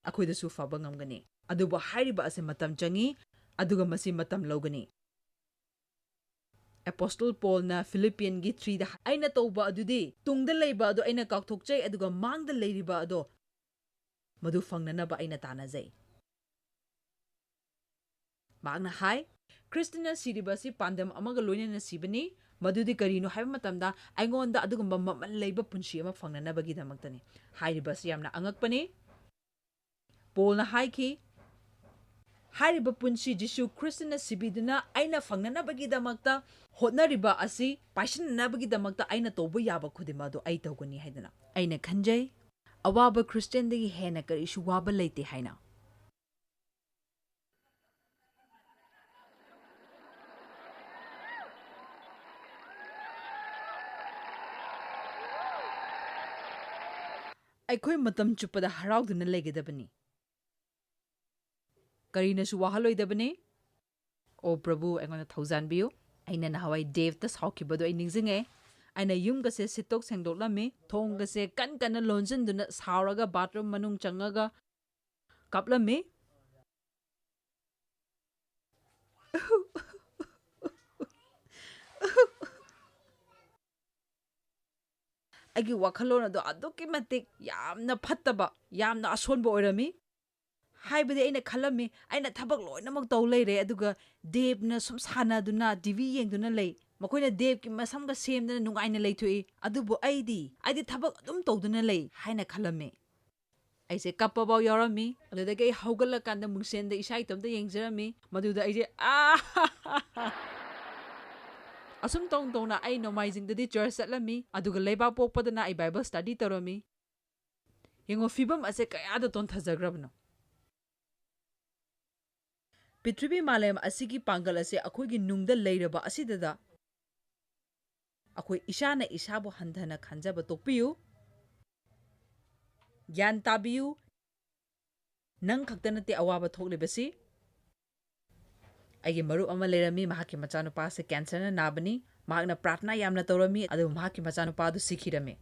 ꯑꯩꯈꯣꯏꯗꯁꯨ ꯐꯕ ꯉꯝꯒꯅꯤ꯫ ꯑꯗꯨꯕꯨ ꯍꯥꯏꯔꯤꯕ ꯑꯁꯤ ꯃꯇꯝ ꯆꯪꯏ, ꯑꯗꯨꯒ ꯃꯁꯤ ꯃꯇꯝ ꯂꯧꯒꯅꯤ꯫ ꯑꯦꯄꯣꯁꯇꯜ ꯄꯣꯜꯅ ꯐꯤꯂꯤꯄꯤꯌꯟꯒꯤ three ꯗ, "ꯑꯩꯅ ꯇꯧꯕ ꯑꯗꯨꯗꯤ ꯇꯨꯡꯗ ꯂꯩꯕ ꯑꯗꯨ ꯑꯩꯅ ꯀꯥꯎꯊꯣꯛꯆꯩ, ꯑꯗꯨꯒ ꯃꯥꯡꯗ ꯂꯩꯔꯤꯕ ꯑꯗꯣ ꯃꯗꯨ ꯐꯪꯅꯅꯕ ꯑꯩꯅ ꯇꯥꯟꯅꯖꯩ"꯫ ꯃꯍꯥꯛꯅ ꯍꯥꯏ, "ꯈ꯭ꯔꯤꯁꯇꯅ ꯁꯤꯔꯤꯕ ꯑꯁꯤ ꯄꯥꯟꯗꯝ ꯑꯃꯒ ꯂꯣꯏꯅꯅ ꯁꯤꯕꯅꯤ꯫ ꯃꯗꯨꯗꯤ ꯀꯔꯤꯅꯣ ꯍꯥꯏꯕ ꯃꯇꯝꯗ, ꯑꯩꯉꯣꯟꯗ ꯑꯗꯨꯒꯨꯝꯕ ꯃꯃꯜ ꯂꯩꯕ ꯄꯨꯟꯁꯤ ꯑꯃ ꯐꯪꯅꯅꯕꯒꯤꯗꯃꯛꯇꯅꯤ"꯫ ꯍꯥꯏꯔꯤꯕ ꯑꯁꯤ ꯌꯥꯝꯅ ꯑꯉꯛꯄꯅꯤ꯫ ꯄꯣꯜꯅ ꯍꯥꯏꯈꯤ, ꯍꯥꯏꯔꯤꯕ ꯄꯨꯟꯁꯤ ꯖꯤꯁꯨ ꯈ꯭ꯔꯤꯁꯇꯅ ꯁꯤꯕꯤꯗꯨꯅ ꯑꯩꯅ ꯐꯪꯅꯅꯕꯒꯤꯗꯃꯛꯇ ꯍꯣꯠꯅꯔꯤꯕ ꯑꯁꯤ ꯄꯥꯏꯁꯤꯟꯅꯅꯕꯒꯤꯗꯃꯛꯇ ꯑꯩꯅ ꯇꯧꯕ ꯌꯥꯕ ꯈꯨꯗꯤꯡꯃꯛ ꯑꯗꯨ ꯑꯩ ꯇꯧꯒꯅꯤ ꯍꯥꯏꯗꯅ ꯑꯩꯅ ꯈꯟꯖꯩ꯫ ꯑꯋꯥꯕ ꯈ꯭ꯔꯤꯁꯇꯤꯌꯥꯟꯗꯒꯤ ꯍꯦꯟꯅ ꯀꯔꯤꯁꯨ ꯋꯥꯕ ꯂꯩꯇꯦ ꯍꯥꯏꯅ꯫ ꯑꯩꯈꯣꯏ ꯃꯇꯝ ꯆꯨꯞꯄꯗ ꯍꯔꯥꯎꯗꯨꯅ ꯂꯩꯒꯗꯕꯅꯤ꯫ ꯀꯔꯤꯅꯁꯨ ꯋꯥꯍꯜꯂꯣꯏꯗꯕꯅꯤ꯫ ꯑꯣ ꯄ꯭ꯔꯚꯨ, ꯑꯩꯉꯣꯟꯗ ꯊꯧꯖꯥꯟꯕꯤꯌꯨ꯫ ꯑꯩꯅ ꯅꯍꯥꯟꯋꯥꯏ ꯗꯦꯕꯇ ꯁꯥꯎꯈꯤꯕꯗꯣ ꯑꯩ ꯅꯤꯡꯁꯤꯡꯉꯦ꯫ ꯑꯩꯅ ꯌꯨꯝꯒꯁꯦ ꯁꯤꯠꯇꯣꯛ ꯁꯦꯡꯗꯣꯛꯂꯝꯃꯤ, ꯊꯣꯡꯒꯁꯦ ꯀꯟ ꯀꯟꯅ ꯂꯣꯟꯁꯤꯟꯗꯨꯅ ꯁꯥꯎꯔꯒ ꯕꯥꯊꯔꯨꯝ ꯃꯅꯨꯡ ꯆꯪꯉꯒ ꯀꯥꯞꯂꯝꯃꯤ꯫ ꯑꯩꯒꯤ ꯋꯥꯈꯜꯂꯣꯟ ꯑꯗꯣ ꯑꯗꯨꯛꯀꯤ ꯃꯇꯤꯛ ꯌꯥꯝꯅ ꯐꯠꯇꯕ, ꯌꯥꯝꯅ ꯑꯁꯣꯟꯕ ꯑꯣꯏꯔꯝꯃꯤ꯫ ꯍꯥꯏꯕꯗꯤ ꯑꯩꯅ ꯈꯜꯂꯝꯃꯤ, ꯑꯩꯅ ꯊꯕꯛ ꯂꯣꯏꯅꯃꯛ ꯇꯧ ꯂꯩꯔꯦ, ꯑꯗꯨꯒ ꯗꯦꯕꯅ ꯁꯨꯝ ꯁꯥꯟꯅꯗꯨꯅ, ꯇꯤ ꯚꯤ ꯌꯦꯡꯗꯨꯅ ꯂꯩ꯫ ꯃꯈꯣꯏꯅ ꯗꯦꯕꯀꯤ ꯃꯁꯝꯒ ꯁꯦꯝꯗꯅ ꯅꯨꯡꯉꯥꯏꯅ ꯂꯩꯊꯣꯛꯏ꯫ ꯑꯗꯨꯕꯨ ꯑꯩꯗꯤ, ꯑꯩꯗꯤ ꯊꯕꯛ ꯑꯗꯨꯝ ꯇꯧꯗꯨꯅ ꯂꯩ ꯍꯥꯏꯅ ꯈꯜꯂꯝꯃꯤ꯫ ꯑꯩꯁꯦ ꯀꯞꯄꯐꯥꯎ ꯌꯥꯎꯔꯝꯃꯤ꯫ ꯑꯗꯨꯗꯒꯤ ꯑꯩ ꯍꯧꯒꯠꯂꯀꯥꯟꯗ ꯃꯨꯡꯁꯦꯟꯗ ꯏꯁꯥ ꯏꯇꯣꯝꯇ ꯌꯦꯡꯖꯔꯝꯃꯤ꯫ ꯃꯗꯨꯗ ꯑꯩꯁꯦ, "ꯑꯥ!" ꯑꯁꯨꯝ ꯇꯧ ꯇꯧꯅ ꯑꯩ ꯅꯣꯡꯃꯥꯏꯖꯤꯡꯗꯗꯤ ꯆꯔꯆ ꯆꯠꯂꯝꯃꯤ, ꯑꯗꯨꯒ ꯂꯩꯕꯥꯛ ꯄꯣꯛꯄꯗꯅ ꯑꯩ ꯕꯥꯏꯕꯜ ꯁ꯭ꯇꯗꯤ ꯇꯧꯔꯝꯃꯤ꯫ ꯌꯦꯡꯉꯣ, ꯐꯤꯕꯝ ꯑꯁꯦ ꯀꯌꯥꯗ ꯇꯣꯟꯊꯖꯈ꯭ꯔꯕꯅꯣ꯫ ꯄ꯭ꯔꯤꯊꯤꯕꯤ ꯃꯥꯂꯦꯝ ꯑꯁꯤꯒꯤ ꯄꯥꯡꯒꯜ ꯑꯁꯦ ꯑꯩꯈꯣꯏꯒꯤ ꯅꯨꯡꯗ ꯂꯩꯔꯕ ꯑꯁꯤꯗ ꯑꯩꯈꯣꯏ ꯏꯁꯥꯅ ꯏꯁꯥꯕꯨ ꯍꯟꯊꯅ ꯈꯟꯖꯕ ꯇꯣꯛꯄꯤꯌꯨ꯫ ꯒ꯭ꯌꯥꯟ ꯇꯥꯕꯤꯌꯨ꯫ ꯅꯪ ꯈꯛꯇ ꯅꯠꯇꯦ ꯑꯋꯥꯕ ꯊꯣꯛꯂꯤꯕꯁꯤ꯫ ꯑꯩꯒꯤ ꯃꯔꯨꯞ ꯑꯃ ꯂꯩꯔꯝꯃꯤ, ꯃꯍꯥꯛꯀꯤ ꯃꯆꯥꯅꯨꯄꯥ ꯑꯁꯤ ꯀꯦꯟꯁꯔꯅ ꯅꯥꯕꯅꯤ꯫ ꯃꯍꯥꯛꯅ ꯄ꯭ꯔꯥꯊꯅꯥ ꯌꯥꯝꯅ ꯇꯧꯔꯝꯃꯤ, ꯑꯗꯨꯕꯨ ꯃꯍꯥꯛꯀꯤ ꯃꯆꯥꯅꯨꯄꯥ ꯑꯗꯨ ꯁꯤꯈꯤꯔꯝꯃꯤ꯫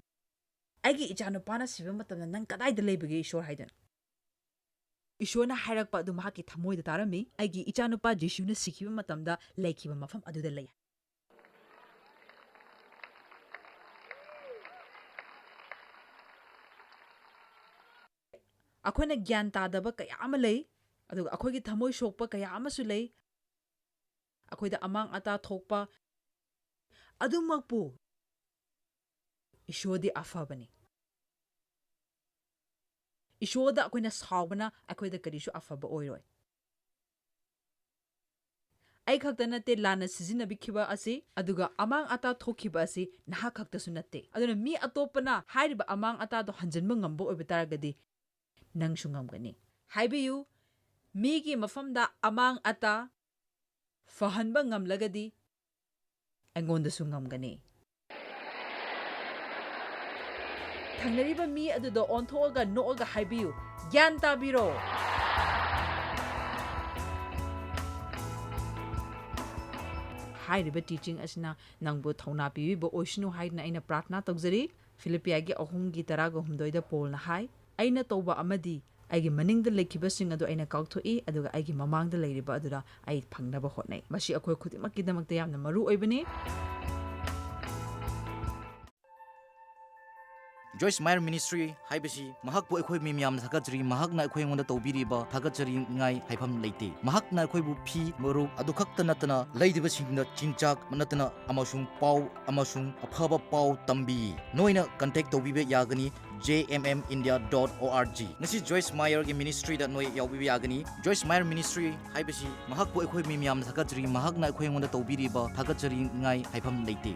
"ꯑꯩꯒꯤ ꯏꯆꯥꯅꯨꯄꯥꯅ ꯁꯤꯕ ꯃꯇꯝꯗ ꯅꯪ ꯀꯗꯥꯏꯗ ꯂꯩꯕꯒꯦ, ꯏꯁꯣꯔ?" ꯍꯥꯏꯗꯨꯅ꯫ ꯏꯁꯣꯔꯅ ꯍꯥꯏꯔꯛꯄ ꯑꯗꯨ ꯃꯍꯥꯛꯀꯤ ꯊꯃꯣꯏꯗ ꯇꯥꯔꯝꯃꯤ, "ꯑꯩꯒꯤ ꯏꯆꯥꯅꯨꯄꯥ ꯖꯤꯁꯨꯅ ꯁꯤꯈꯤꯕ ꯃꯇꯝꯗ ꯂꯩꯈꯤꯕ ꯃꯐꯝ ꯑꯗꯨꯗ ꯂꯩ꯫" ꯑꯩꯈꯣꯏꯅ ꯒ꯭ꯌꯥꯟ ꯇꯥꯗꯕ ꯀꯌꯥ ꯑꯃ ꯂꯩ, ꯑꯗꯨꯒ ꯑꯩꯈꯣꯏꯒꯤ ꯊꯃꯣꯏ ꯁꯣꯛꯄ ꯀꯌꯥ ꯑꯃꯁꯨ ꯂꯩ, ꯑꯩꯈꯣꯏꯗ ꯑꯃꯥꯡ ꯑꯇꯥ ꯊꯣꯛꯄ꯫ ꯑꯗꯨꯃꯛꯄꯨ ꯏꯁꯣꯔꯗꯤ ꯑꯐꯕꯅꯤ꯫ ꯏꯁꯣꯔꯗ ꯑꯩꯈꯣꯏꯅ ꯁꯥꯎꯕꯅ ꯑꯩꯈꯣꯏꯗ ꯀꯔꯤꯁꯨ ꯑꯐꯕ ꯑꯣꯏꯔꯣꯏ꯫ ꯑꯩ ꯈꯛꯇ ꯅꯠꯇꯦ ꯂꯥꯟꯅ ꯁꯤꯖꯤꯟꯅꯕꯤꯈꯤꯕ ꯑꯁꯤ, ꯑꯗꯨꯒ ꯑꯃꯥꯡ ꯑꯇꯥ ꯊꯣꯛꯈꯤꯕ ꯑꯁꯤ ꯅꯍꯥꯛ ꯈꯛꯇꯁꯨ ꯅꯠꯇꯦ꯫ ꯑꯗꯨꯅ ꯃꯤ ꯑꯇꯣꯞꯄꯅ ꯍꯥꯏꯔꯤꯕ ꯑꯃꯥꯡ ꯑꯇꯥꯗꯣ ꯍꯟꯖꯤꯟꯕ ꯉꯝꯕ ꯑꯣꯏꯕ ꯇꯥꯔꯒꯗꯤ ꯅꯪꯁꯨ ꯉꯝꯒꯅꯤ꯫ ꯍꯥꯏꯕꯤꯌꯨ, ꯃꯤꯒꯤ ꯃꯐꯝꯗ ꯑꯃꯥꯡ ꯑꯇꯥ ꯐꯍꯟꯕ ꯉꯝꯂꯒꯗꯤ ꯑꯩꯉꯣꯟꯗꯁꯨ ꯉꯝꯒꯅꯤ꯫ ꯊꯪꯅꯔꯤꯕ ꯃꯤ ꯑꯗꯨꯗ ꯑꯣꯟꯊꯣꯛꯑꯒ ꯅꯣꯛꯑꯒ ꯍꯥꯏꯕꯤꯌꯨ, "ꯒ꯭ꯌꯥꯟ ꯇꯥꯕꯤꯔꯣ"꯫ ꯍꯥꯏꯔꯤꯕ teaching ꯑꯁꯤꯅ ꯅꯪꯕꯨ ꯊꯧꯅꯥ ꯄꯤꯕꯤꯕ ꯑꯣꯏꯁꯅꯨ ꯍꯥꯏꯗꯨꯅ ꯑꯩꯅ ꯄ꯭ꯔꯥꯔꯊꯅꯥ ꯇꯧꯖꯔꯤ꯫ ꯐꯤꯂꯤꯞꯄꯤꯌꯥꯒꯤ ꯑꯍꯨꯝꯒꯤ ꯇꯔꯥꯒ ꯍꯨꯝꯗꯣꯏꯗ ꯄꯣꯜꯅ ꯍꯥꯏ, "ꯑꯩꯅ ꯇꯧꯕ ꯑꯃꯗꯤ ꯑꯩꯒꯤ ꯃꯅꯤꯡꯗ ꯂꯩꯈꯤꯕꯁꯤꯡ ꯑꯗꯨ ꯑꯩꯅ ꯀꯥꯎꯊꯣꯛꯏ, ꯑꯗꯨꯒ ꯑꯩꯒꯤ ꯃꯃꯥꯡꯗ ꯂꯩꯔꯤꯕ ꯑꯗꯨꯗ ꯑꯩ ꯐꯪꯅꯕ ꯍꯣꯠꯅꯩ"꯫ ꯃꯁꯤ ꯑꯩꯈꯣꯏ ꯈꯨꯗꯤꯡꯃꯛꯀꯤꯗꯃꯛꯇ ꯌꯥꯝꯅ ꯃꯔꯨ ꯑꯣꯏꯕꯅꯤ꯫ Joyce Meyer Ministry ꯍꯥꯏꯕꯁꯤ ꯃꯍꯥꯛꯄꯨ ꯑꯩꯈꯣꯏ ꯃꯤ ꯃꯌꯥꯝꯅ ꯊꯥꯒꯠꯆꯔꯤ꯫ ꯃꯍꯥꯛꯅ ꯑꯩꯈꯣꯏ ꯑꯩꯉꯣꯟꯗ ꯇꯧꯕꯤꯔꯤꯕ ꯊꯥꯒꯠꯆꯔꯤꯉꯥꯏ ꯍꯥꯏꯐꯝ ꯂꯩꯇꯦ꯫ ꯃꯍꯥꯛꯅ ꯑꯩꯈꯣꯏꯕꯨ ꯐꯤ, ꯃꯔꯨꯞ ꯑꯗꯨ ꯈꯛꯇ ꯅꯠꯇꯅ ꯂꯩꯔꯤꯕꯁꯤꯡꯗ ꯆꯤꯟꯖꯥꯛ ꯅꯠꯇꯅ ꯑꯃꯁꯨꯡ ꯄꯥꯎ ꯑꯃꯁꯨꯡ ꯑꯐꯕ ꯄꯥꯎ ꯇꯝꯕꯤ꯫ ꯅꯣꯏꯅ contact ꯇꯧꯕꯤꯕ ꯌꯥꯒꯅꯤ J M M India dot O R G꯫ ꯉꯁꯤ Joyce Meyer ꯒꯤ ministry ꯗ ꯅꯣꯏ ꯌꯥꯎꯕꯤꯕ ꯌꯥꯒꯅꯤ꯫ Joyce Meyer Ministry ꯍꯥꯏꯕꯁꯤ ꯃꯍꯥꯛꯄꯨ ꯑꯩꯈꯣꯏ ꯃꯤ ꯃꯌꯥꯝꯅ ꯊꯥꯒꯠꯆꯔꯤ꯫ ꯃꯍꯥꯛꯅ ꯑꯩꯈꯣꯏ ꯑꯩꯉꯣꯟꯗ ꯇꯧꯕꯤꯔꯤꯕ ꯊꯥꯒꯠꯆꯔꯤꯉꯥꯏ ꯍꯥꯏꯐꯝ ꯂꯩꯇꯦ꯫